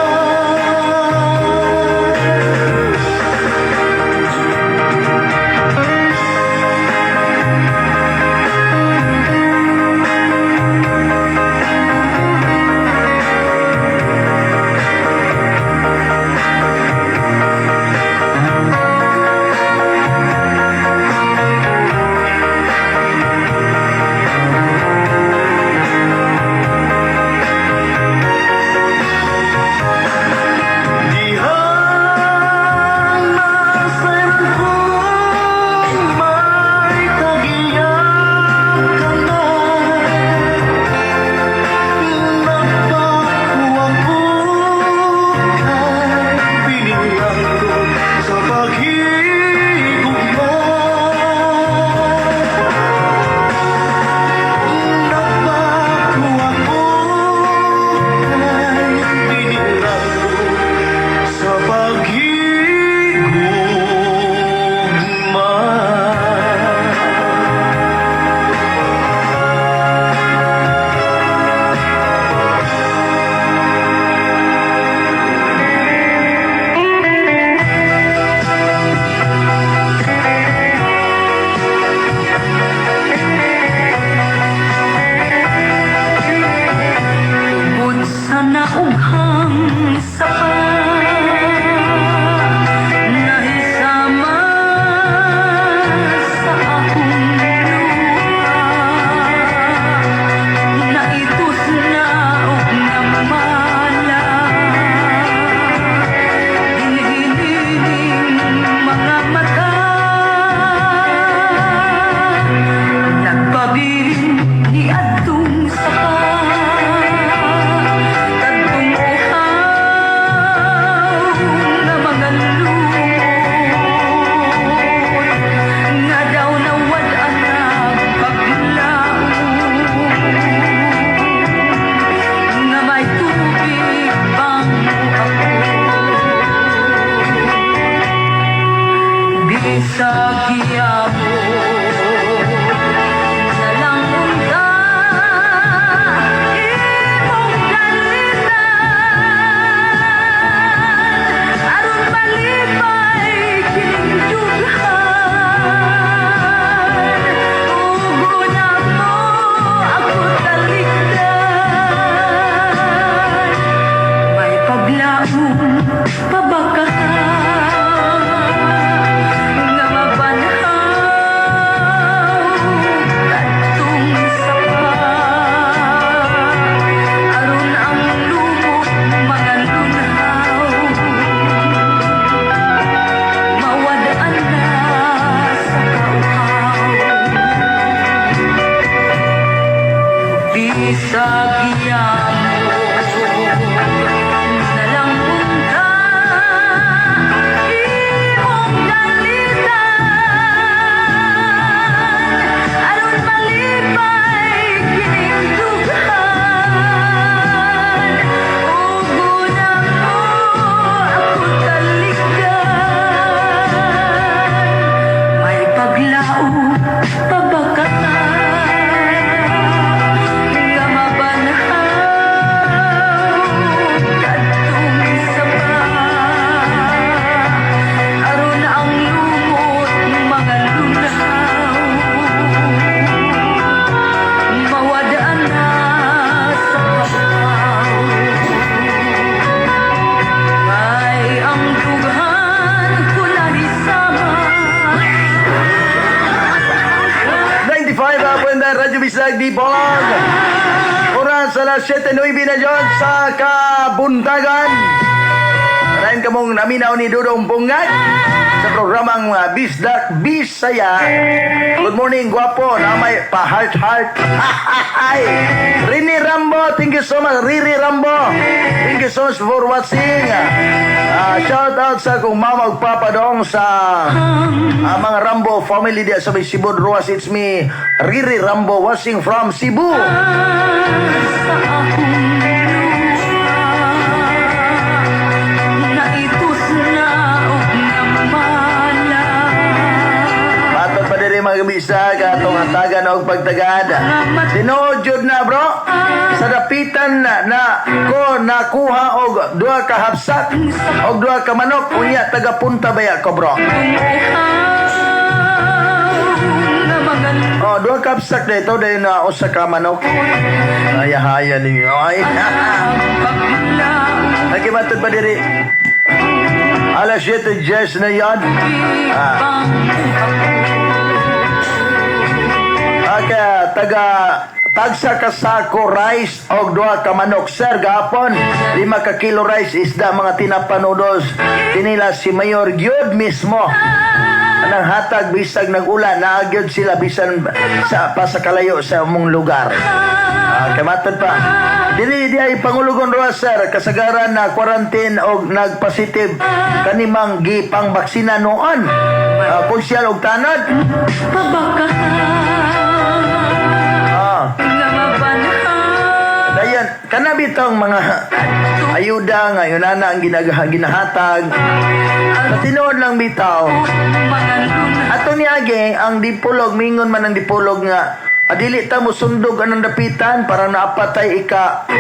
Dihang nasayran kong may tag-iya ka na, Nagbako ako kay binilanggo sa paghigugma. Nagbako ako kay binilanggo sa paghigugma. Tungod sa naughang sapa, nahisama sa akong luha, naitus na og namala dinhinining mga mata, nagpabilin ni adtong sapa, kadtong uhaw nga mga lumot nga daw nawad-an paglaom nga may tubig pang moabot bisag hiabot na lang unta imong dalitan aron malipay kining dughan. Ug mo ako talikdan, may paglaom pa ba ka? Dipolog. Oras alas 7:09 na dyan sa kabuntagan. Padayon kamong naminaw ni Dudong Punggan sa programang Bisdak Bisaya. Good morning, gwapo. Na may pa-heart heart. Ay, Rini Rambo, thank you so much. Riri Rambo, thank you so much for watching. Shout out sa akong mama ug papa dong sa mga Rambo family diya sa may Cebu, Roxas. It's me, Riri Rambo, watching from Cebu. Sa akong luha naitus na og namala. Matod pa diri, mga bisag, atong hatagan og pagtagad. Tinuod jud na, bro. Sa dapitan na ko nakuha og duha ka hapsat og duha ka manok, unya taga Punta baya ko, bro. Nga mga Oh, duha ka hapsat dito dahil na usa ka manok. Haya-haya ninyo. Ay. Paglaom. Nakimatod pa diri. Alas 7:10 na yan. Ibang Okay, taga tagsa ka sako rice og duha ka manok, sir. Gahapon, 5 ka kilo rice, isda, mga tinapa, noodles, tinila si Mayor gyud mismo anang hatag bisag nag-ulan, naa gyud sila bisan sa pa sa kalayo sa among lugar. Ah, kamatod pa. Dili di ay Pangulugon Roa, sir, kasagaran na quarantine og nagpositive kanimang gipang baksina noon. Ah, konsyal og tanod. Pabaka nga mabanhaw. Dayon, kana bitong mga ayuda nga yun na ang ginahatag. Sa tinuod lang bitaw. Mga luna. Ato niagi ang Dipolog, mingon man ang Dipolog nga dili ta mo sundog anang dapitan para naapatay ika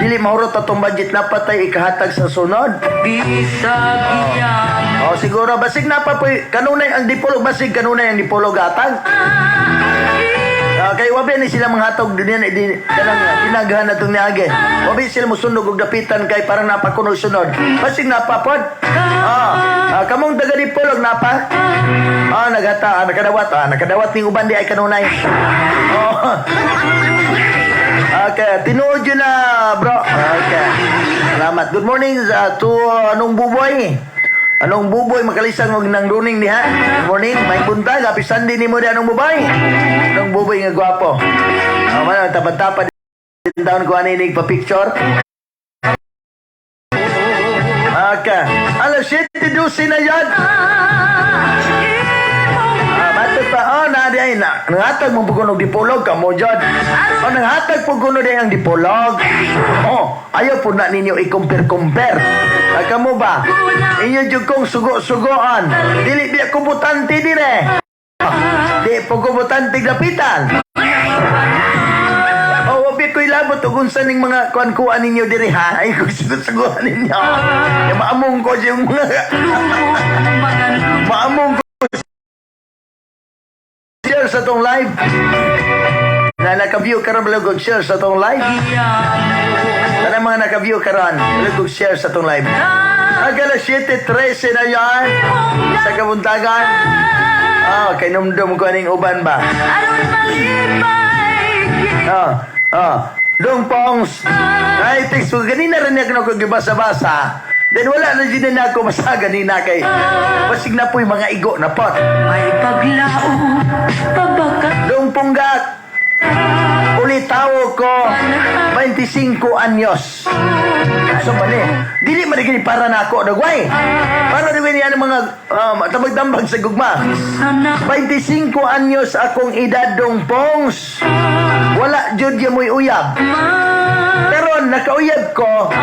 dili mahurot atong budget, napatay ikahatag sa sunod. Bisag iyang Oh, siguro basig napa po kanunay ang Dipolog, basig kanunay ang Dipolog hatag. Ah, kay wabi ni sila manghatog din din kanang ginagahan natong niagi. Wabi sila mosundog og dapitan kay parang napakuno sunod. Basig napapod. Ah, kamong taga Dipolog napa? Ah, naghata, nakadawat, nakadawat ning uban di ay kanunay. Oh. Okay, tinuod yun na, bro. Okay. Salamat. Good morning to anong Buboy. Anong Buboy, makalisang og nang runing diha. Good morning, may buntag. Happy Sunday nimo di, anong Buboy. Anong Buboy nga gwapo. Ah, man tapad-tapad din taon ko ani pa picture. Okay. Alas 7:12 na yan. Ah, matod pa, oh, na di ay na. Nanghatag mo pud og Dipolog kamo jud. Oh, nanghatag pud kuno di ang Dipolog. Oh, ayaw po na ninyo i-compare-compare. Ah, kamo ba? Inyo jud kong sugo-sugoan. Dili di ako butante dire. Di po ko butante dapitan. Oh, wabi ko'y labot ug unsa ning mga kuan-kuan ninyo diri ha. Ay, kung sugo-sugoan ninyo. Ya, maamong ko yung mga Mga luna. Maamong ko share sa tong live. Na naka-view karon, balog og share sa tong live. Kana mga naka-view karon, balog og share sa tong live. Ang alas 7:13 na yan sa kabuntagan. Ah, kay numdum ko aning uban ba? Aron malipay. Ah. Dong Pongs. Ay, text ko. Ganina rin ako ko gibasa-basa. Then wala na din na ako basa ganina kay basig na po yung mga igo na pot. May paglaom pabaka. Dong Punggak. Ulitawo ko 25 anyos. So mali. Dili man gini para na ako dagway. Para dagway niya ang mga tambag-tambag sa gugma. Sana. 25 anyos akong edad, Dong Pongs. Wala jud ya mo'y uyab. Karon nakauyab ko.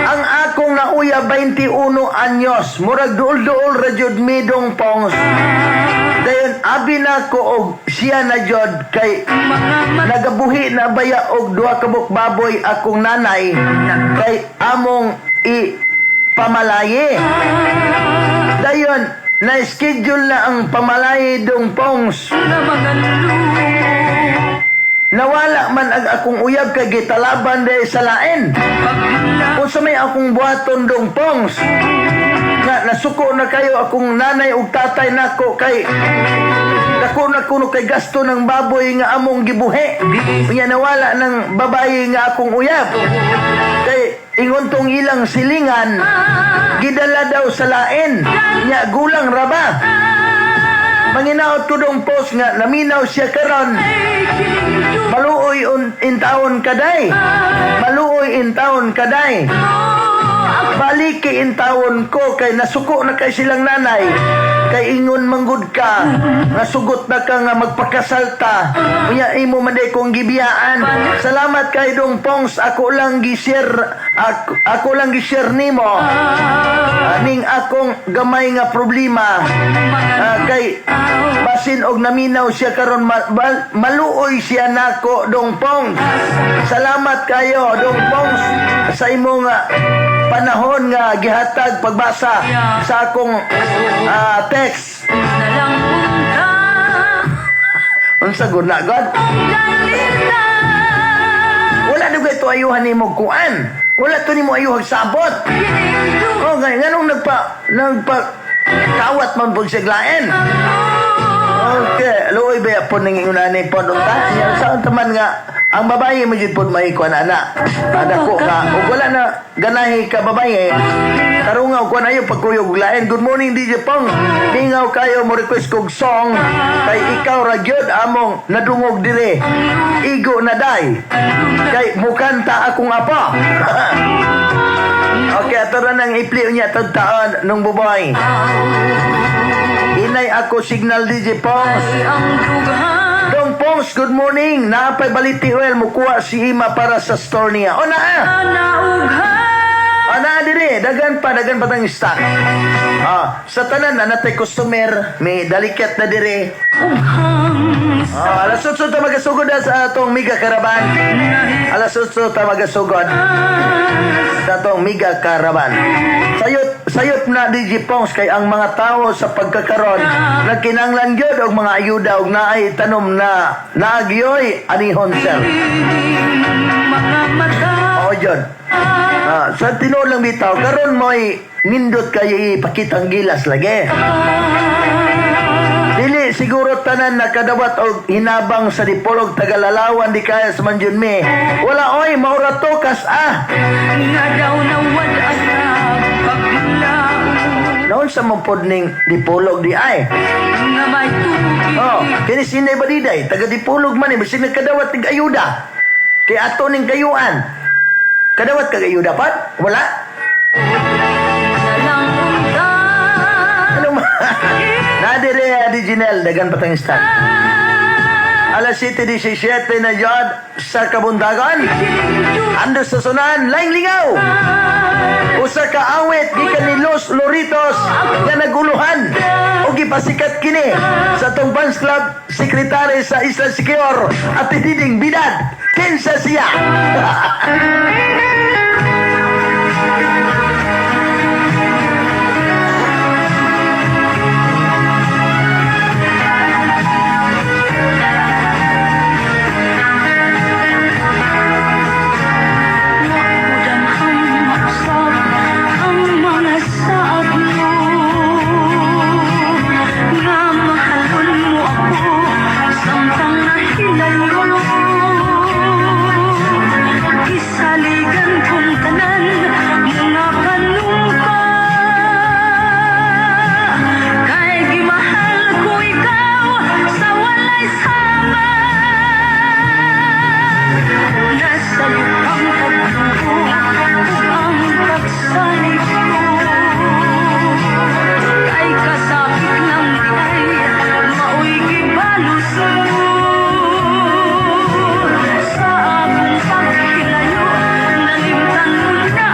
Ang akong nauyab 21 anyos. Murag duol-duol ra jud mi, Dong Pongs. Dayon abi na ko og siya na jud kay nagabuhi na baya og duha ka buok baboy akong nanay kay among i pamalaye. Dayon na-schedule na ang pamalaye, Dong Pongs. Na mga lumo. Nawala man ang akong uyab kay gitalaban dahil sa lain. Kung sa may akong buhaton, Dong Pongs? Nga nasuko na kayo akong nanay ug tatay nako kay Dako na kuno kay gasto ng baboy nga among gibuhi. Unya nawala ng babae nga akong uyab. Kay ingon tong ilang silingan, gidala daw sa lain. Nya gulang ra ba? Manginaot ko, Dong Pons, nga naminaw siya karon. Maluoy intawon kaday. Maluoy intawon kaday. Baliki intawon ko kay nasuko na kay silang nanay. Kay ingon manggud ka, nasugot na ka nga magpakasalta. Unya imo man day kong gibiyaan. Salamat kay Dong Pongs, ako lang gi-share nimo. Aning akong gamay nga problema. Kay basin og naminaw siya karon, maluoy siya nako, Dong Pongs. Salamat kayo, Dong Pongs, sa imong panahon nga gihatag pagbasa sa akong text. Unsa gud na God? Wala daw kay to ayuhan nimo kuan. Wala to nimo ayuhag sabot. Oh, nganong nagpa kawat man pud siya lain. Okay, luoy ba po ning ingunani po unta? Sa unta man nga ang babae mo jud pod may kuan ana. Dako ka ug wala na ganahi ka babae. Tarungaw kuan ayo pagkuyog lain. Good morning, DJ Pong. Lingaw kayo mo request kog song kay ikaw ra gyud among nadungog dire. Igo na day. Kay mukanta akong apa. Okay, ato ra nang ipli niya tag taon nung buboy. Hinay ako signal, DJ Pongs. Dong Pongs, good morning. Naapay baliti oil, mukuha si Ima para sa store niya. O naa! O naa dire, daghan pa tang stock. Sa tanan na natay customer, may daliket na dire. Alas 8 ta magasugod na sa atong Mega Caravan. Alas 8 ta magasugod sa atong Mega Caravan. Sayop, sayop na, DJ Pongs, kay ang mga tao sa pagkakaron nagkinanglan gyud og mga ayuda og naay tanom na naagyoy anihon, sir. Oo, yun. Sa tinuod lang bitaw, karon mo'y nindot kayo ipakitang gilas lagi. Dili siguro tanan nakadawat og hinabang sa Dipolog, Tagalalawan di kaya sa manjun mi. Wala oy, maura to kas ah. Naon sa man ning Dipolog di ay? Oh, kini si Inday Badiday, taga Dipolog man eh, bisag nagkadawat tig ayuda. Kay ato ning kayuan. Kadawat kag ayuda pat? Wala? Ano ma? Nadire di Jinel, dagan patang stand. Alas 7:17 na yod sa kabundagon. Ando sa sunan, laing lingaw. Usa ka awit gikan ni Los Loritos nga naguluhan o gipasikat kini sa atong fans club secretary sa Isla Siquijor at Diding Bidad. Kinsa siya? Ang mga saad mo nga mahalon mo ako samtang nahilayo. Gisaligan kong tanan mga panumpa kay gimahal ko ikaw sa walay sama. Nasayop ang pagduo ug ang pagsalig ko kay kasakit lang di ay maoy gibalos mo. Sa akong paghilayo nalimtan mo na.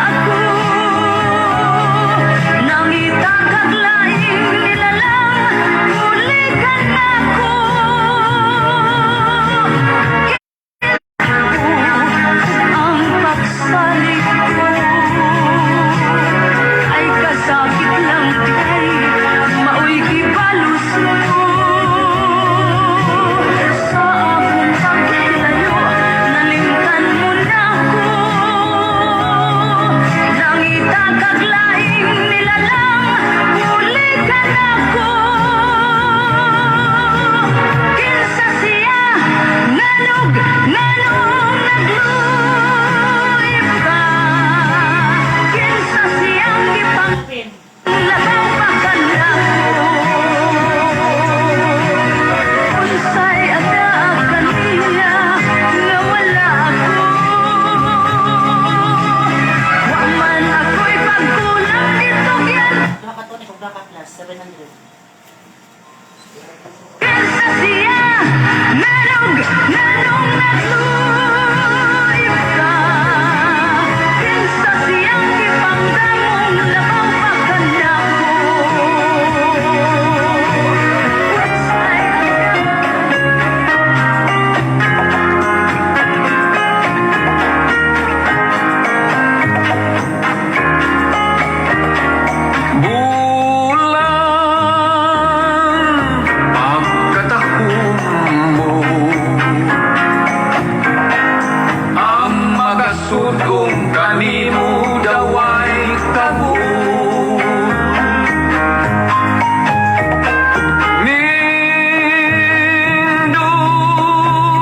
Kanimo daway kabuot.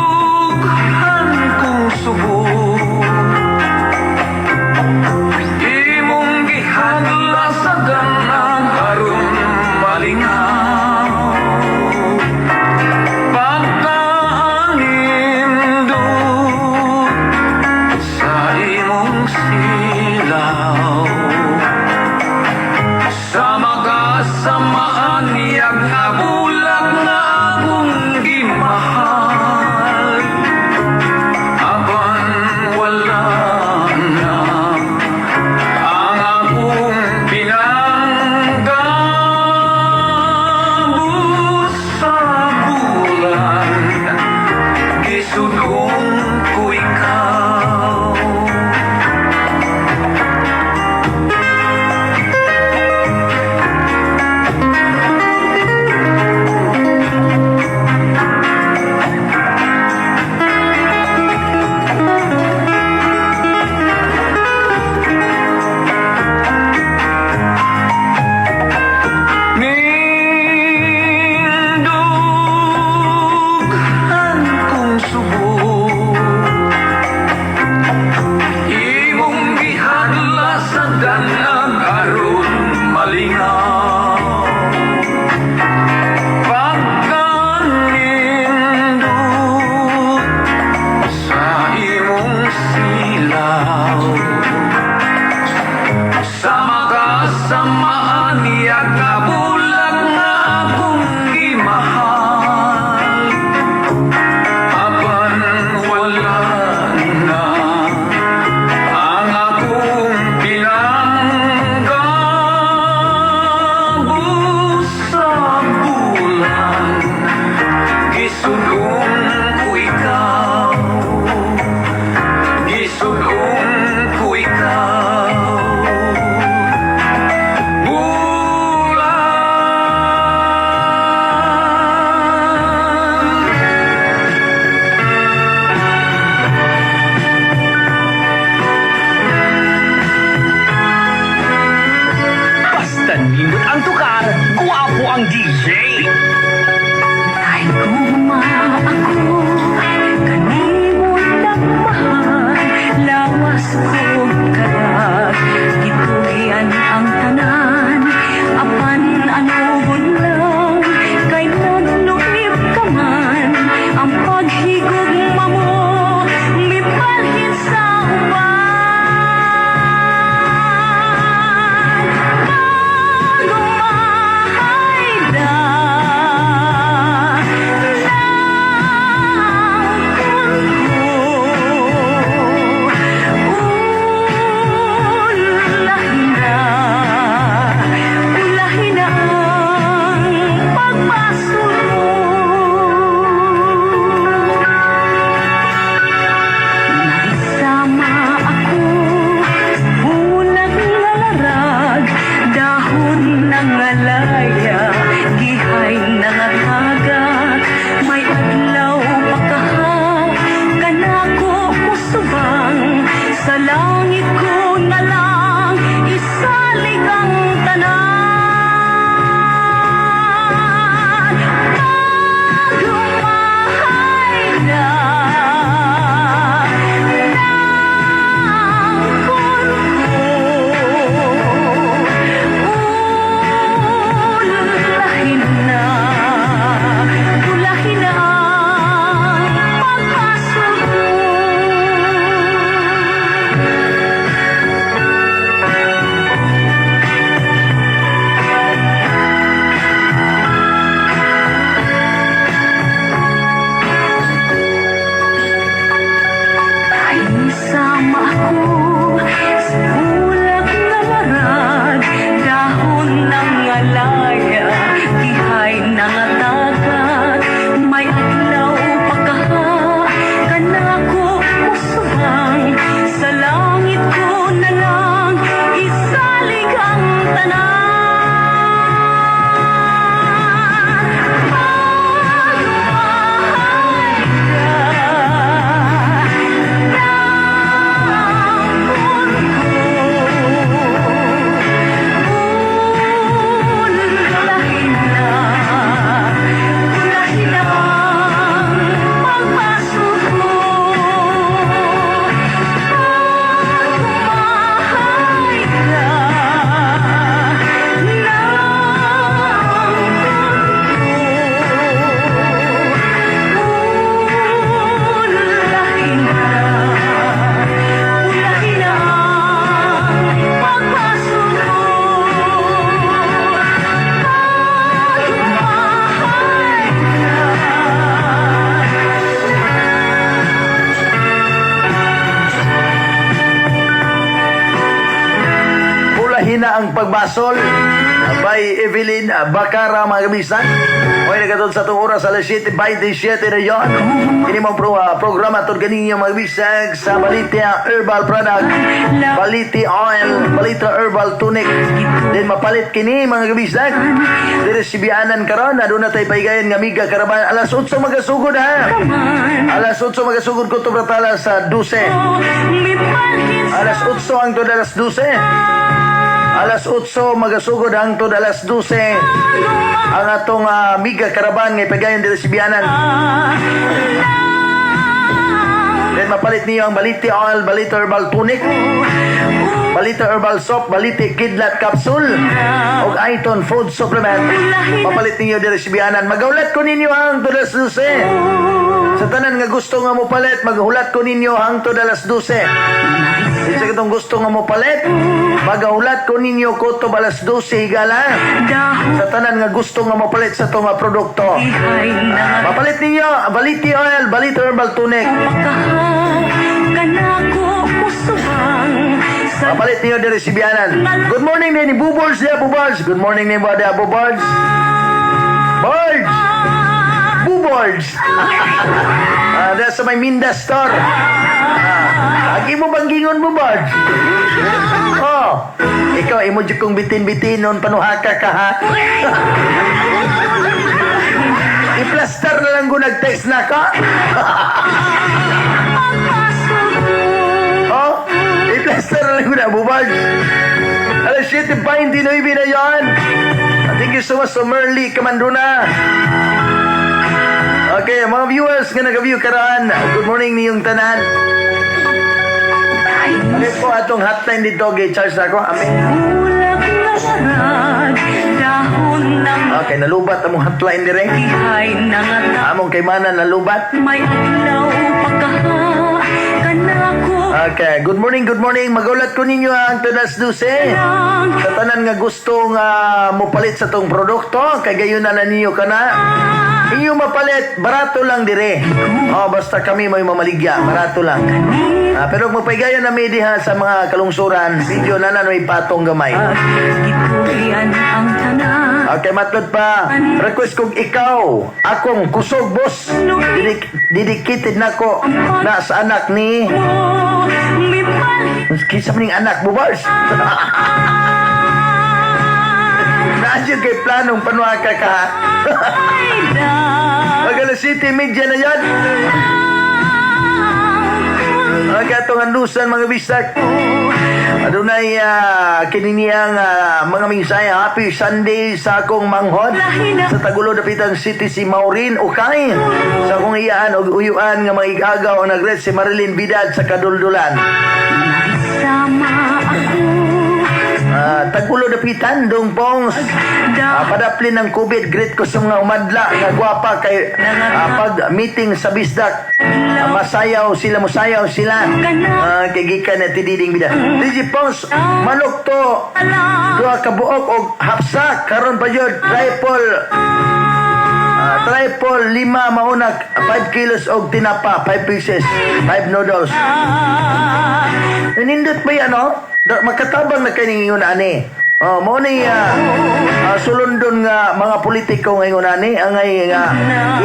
Nindughan kong subo, imong gihadla sa danag aron malingaw. Pagkaanindot sa imong silaw, sa makasamaan niyag nga bulag nga akong gimahal. Apan wala na ang akong pinanggabo sa bulan, gisudong ko ikaw. Nindughan kong subo, imong gihadla sa danag aron malingaw. Pagkanindot sa imong silaw, sa makasamaan niya nga bulag nga akong gimahal. Apan wala na ang akong pinanggabo sa bulan, gisudong ko ikaw. Gisudong ko ikaw. Bulan. Lahi na ang pagbasol by Evelyn Bacara, mga kabisan. Okay, nagatod sa itong oras, alas 7:27 na yon. Ini mo programa tod ganinyo, mga kabisag, sa Balitia Herbal Product, Baliti Oil, Balita Herbal Tonic. Then mapalit kini, mga kabisag. Dire sibianan karon, aduna tay paigayon nga miga karaban alas 8 magasugod ha. Alas 8 magasugod ko to bratala sa 12. Alas 8 hangtod alas 12. Alas 8 magasugod hangtod alas 12 ang atong miga karaban nga ipagayon diri sa Bianan. Then mapalit niyo ang Baliti Oil, Baliti Herbal Tonic, Baliti Herbal Soap, Baliti Kidlat Capsule, ug Aiton Food Supplement. Mapalit ninyo diri sa Bianan. Magahulat ko ninyo hangtod alas 12. Sa tanan nga gusto nga mopalit, maghulat ko ninyo hangtod alas 12. Sa katong gusto nga mopalit, magahulat ko ninyo kutob alas 12 higala. Sa tanan nga gusto nga mopalit sa itong produkto. Mapalit ninyo, Baliti Oil, Baliti Herbal Tonic. Mapalit ninyo diri si Bianan. Good morning din ni Bubols niya, Bubols. Good morning ni Bada Bubols. Bols! Bubols! Sa may Minda Store. Agi mo bang gingon mo, Bols? Oh, ikaw, imo jud kong bitin-bitinon, panuhaka ka, ha? I-plaster na lang ko nag-text na ka. Oh, i-plaster na lang ko na, Bubols. Alas 7:29 na yan. Thank you so much to Merly Kamanduna. Okay, mga viewers nga nag-view karon, good morning niyong tanan. Ano po atong hotline dito, kay charge na ako. Amin. Okay, nalubat among hotline dire. Among kay mana nalubat. May adlaw pagkaha kanako. Okay, good morning, good morning. Magulat ko ninyo ang tudas duse. Sa tanan nga gusto nga mopalit sa tong produkto, kay gayon na na ninyo kana. Inyo mapalit, barato lang dire. Oh, basta kami may mamaligya, barato lang. Pero kung mapaigayon na may diha sa mga kalungsuran, video na na may patong gamay. Gitulian ang tanan. Okay, matlod pa. Request kong ikaw, akong kusog, boss. Dedicated nako na sa anak ni mo mipalhin. Kinsa man ning anak mo, boss? Naadyo kay planong panuaka ka, ha? Magala City Media na yan. Okay, atong andusan, mga bisak. Adunay kininiyang mga minsaya. Happy Sunday sa akong manghod sa Tagulo, Dapitan City, si Maureen Ukay. Sa akong iyaan og uyuan nga mga igagaw ang nagret si Marilyn Vidad sa Kaduldulan. Sama ako. Tagulo Dapitan, Dong Pongs. Padaplin ng COVID, greet ko sa mga umadla nga gwapa kay pag meeting sa Bisdak. Masayaw sila, musayaw sila. Kay gikan na tididing bida. DJ Pongs, manok to duha ka buok og hapsa karon pa jud triple triple lima mauna 5 kilos og tinapa, 5 pieces, 5 noodles. Nindot ba yan, no? Makatabang na kay ningon ani. Oh, mo ni sulundon nga mga politiko ngayon ani angay nga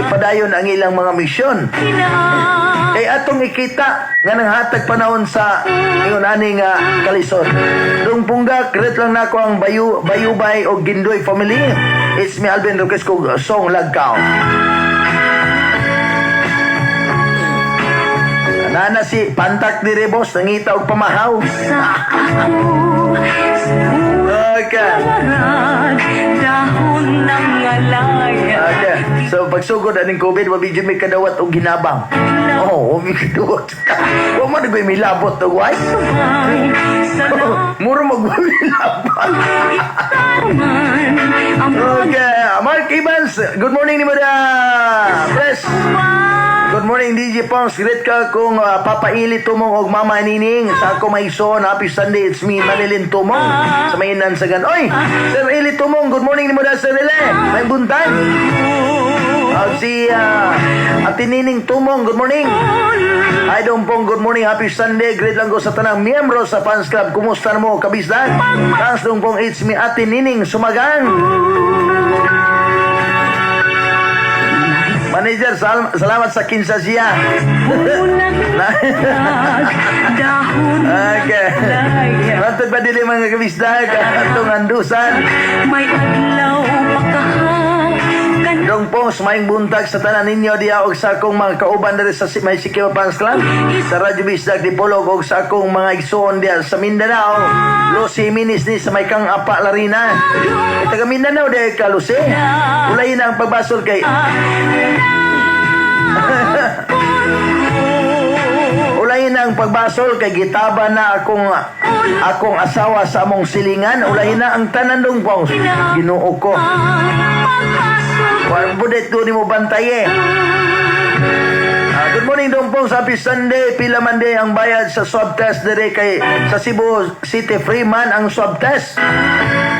ipadayon ang ilang mga misyon. Kay atong ikita nga nanghatag panahon sa ingon ani nga kalisod. Dong Pungga, greet lang nako ang Bayu Bayubay og Gindoy family. It's me Alvin Roques kog song Lagkaw. Nana si Pantak ni Rebos nangita og pamahaw. Sa ako sa Okay. ularag dahon ng alaya. Okay. So pagsugod aning COVID, wa jud may kadawat og ginabang. Oh, wa may kadawat. Wa man nagay milabot og way. Subang sa Muro mag milabot. man ang Okay, Mark Evans, good morning ni Muda. Press. Good morning, DJ Pongs. Great ka kung Papa Ili Tumong og Mama Nining. Sa ako may son. Happy Sunday. It's me, Marilyn Tumong. Sa mainan sa gan. Oy, Sir Ili Tumong. Good morning ni Muda, Sir Ili. May buntag. Si Ate Nining Tumong, good morning. Hi Dong Pong, good morning. Happy Sunday. Greet lang ko sa tanang miyembro sa fans club. Kumusta na mo, kabisdan? Thanks, Dong Pong. It's me, Ate Nining Sumagang. Manager, salamat sa kinsa siya. Okay. Matod pa dili, mga kabisdag, atong andusan. May adlaw makaha. Dong Pong, maayong buntag sa tanan ninyo diha og sa akong mga kauban diri sa May Sikiwa Fans Club, sa Radyo Bisdag Dipolog og sa akong mga igsoon diha sa Mindanao. Lucy Jimenez ni sa may kang apa Larina. E, taga Mindanao diha ka, Lucy. Ulay na ang pagbasol kay Ulay na ang pagbasol kay gitaba na akong asawa sa among silingan. Ulay na ang tanan, Dong Pong. Ginoo ko. Wa budet ko nimo bantay eh. Good morning, Dong Pong. Happy Sunday. Pila man di ang bayad sa swab test dire kay sa Cebu City, free man ang swab test?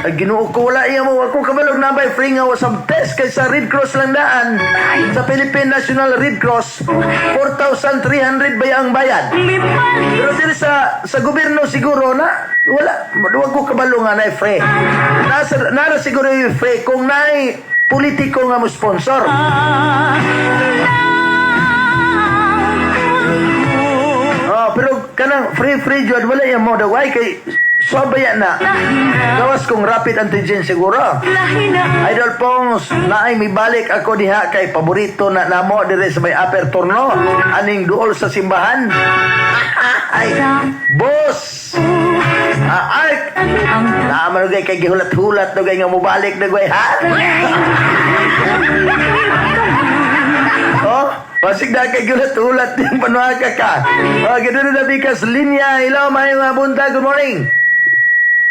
Ay, Ginoo ko, wala iya mo ako kabalog na bay free nga swab test kay sa Red Cross lang daan. Sa Philippine National Red Cross, 4,300 ba ang bayad? Pero diri sa gobyerno siguro na wala, wag ko kabalo nga na free. Nasa nara siguro yung free kung naay politiko nga mo sponsor. Oh, pero kanang free free jud wala yung mo daway kay sobaya na. Gawas kung rapid antigen siguro. Idol Pongs, naay mibalik ako diha kay paborito na namo dire sa may Upper Turno aning duol sa simbahan. Ay, boss! Ark! Naman gay kay gihulat-hulat no gay nga mobalik na gay, ha? Oh, pasig na kay gihulat-hulat din panuaka ka. Oh, ganoon na bikas linya. Hello, maayong nga buntag. Good morning.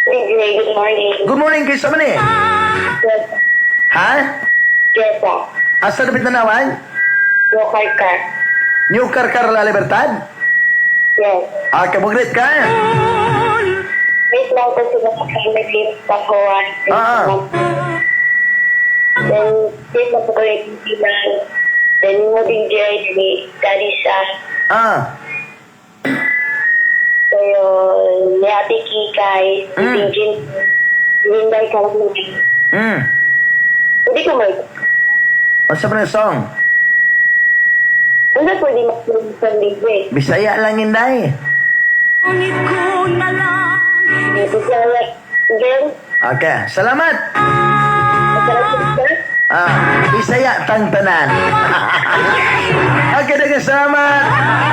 Good morning. Good morning kay sa man eh. Ha? Jessa. Asa dapit na naman? Walker car. New Karkar La Libertad? Yes. Ah, kabugrit ka? Wait lang ko sila sa family sa Juan. Then, din na po ko yung bilang. Then, mo din Jay, ni Daddy siya. So, ni Ate Kikay, ni Jin, Linday ka lang. Hindi ko may. Unsa man ang song? Hindi pwede mag sa libre. Bisaya lang, inday. Bisaya. Then, Okay, salamat. Salamat. Bisaya tang tanan. Okay, daghang salamat.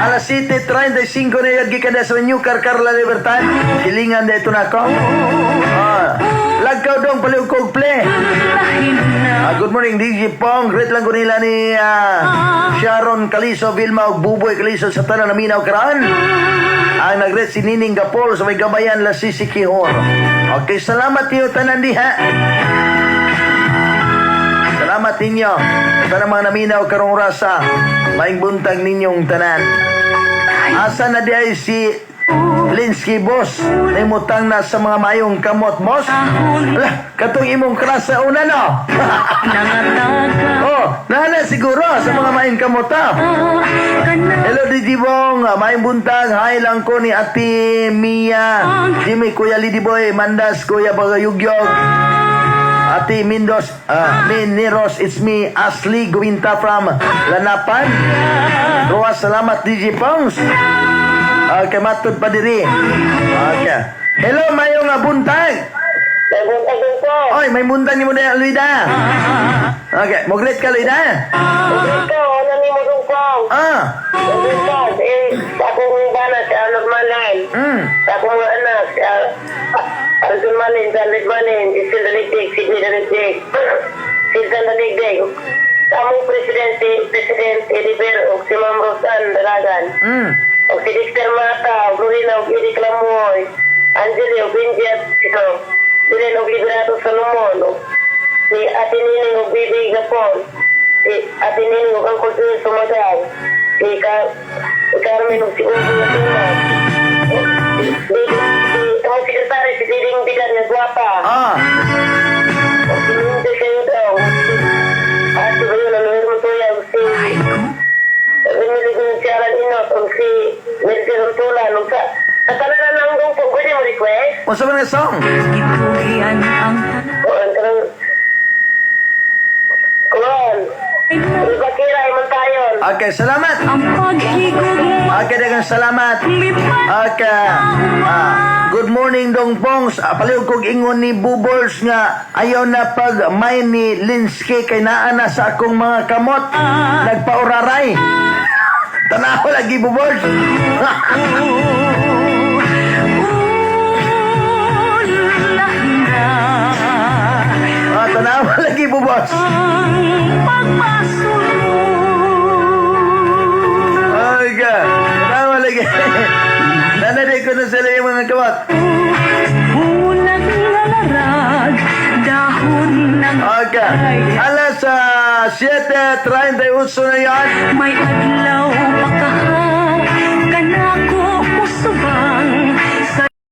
Alas 7:35 na yun, gikan na sa New Karkar La Libertad. Silingan na ito na ako. Lagkaw dong, paliw kog play. Good morning, DJ Pong. Great lang ko nila ni Sharon Caliso, Vilma ug Buboy Caliso sa tanan na minaw karon. Ang nag-greet si Nining Gapol sa may gabayan la Sisikihor. Okay, salamat niyo tanan diha. Salamat ninyo. Sa mga naminaw karong rasa, maing buntag ninyong tanan. Asa na di ay si Linsky, boss? Nimutang na sa mga mayong kamot, boss. Ala, katong imong crush sa una, no? Oh, nana siguro sa mga mayong kamot, ha? Hello, DJ Bong. Maayong buntag. Hi lang ko ni Ate Mia. Jimmy, Kuya Lady Boy, Mandas, Kuya Bagayugyog. Ate Mindos, Miniros, it's me, Ashley Guinta from Lanapan. Roa, salamat, DJ Pongs. Okay, matod pa diri. Okay. Hello, mayong buntag. May buntag din po. Oy, may buntag ni mo na, Luida. Okay, mo-greet ka, Luida. Ikaw, ano ni mo dong po? May buntag. Eh, sa akong bana, si Arnold Malin. Sa akong mga anak, si Arnold Malin, si Arnold Malin, si Sil Daligdig, Sidney Daligdig, Sildan Daligdig. Sa among presidente, President Eddie o si Ma'am Rosan Dalagan. O si Dexter Mata, o Lorena, o Eric Lamoy, Angeli, o Benji Atiso, Bilen, o Liberato Solomon, o si Ate Nining, o Bibi Gapon, si Ate Nining, o Uncle Joel Sumagal, si Carmen, o si Ugo Latuna, si among sekretary, si Diding Bilan nga gwapa, o si Lindsay kayo daw, si Ate Bayo na Noel. Unsa man nga song? Gipugian ang tanan. Kuan, kanang kuan. Ibakira, imong tayon. Okay, salamat. Ang paghigugma. Okay, daghang salamat. Mipat. Okay. Good morning, Dong Pongs. Palihog kog ingon ni Bubbles nga ayaw na pag may ni Linsky kay naa na sa akong mga kamot. Nagpauraray. Tanaw lagi, Bubbles. Ulahin na Tanaw lagi, Bubbles. ang pagpasulong. Ay, ka. Tanaw lagi. Nanaday ko na sila yung mga kamot. Bulag na larag, dahon ng Okay. Alas 7:38 na yan. May adlaw pa.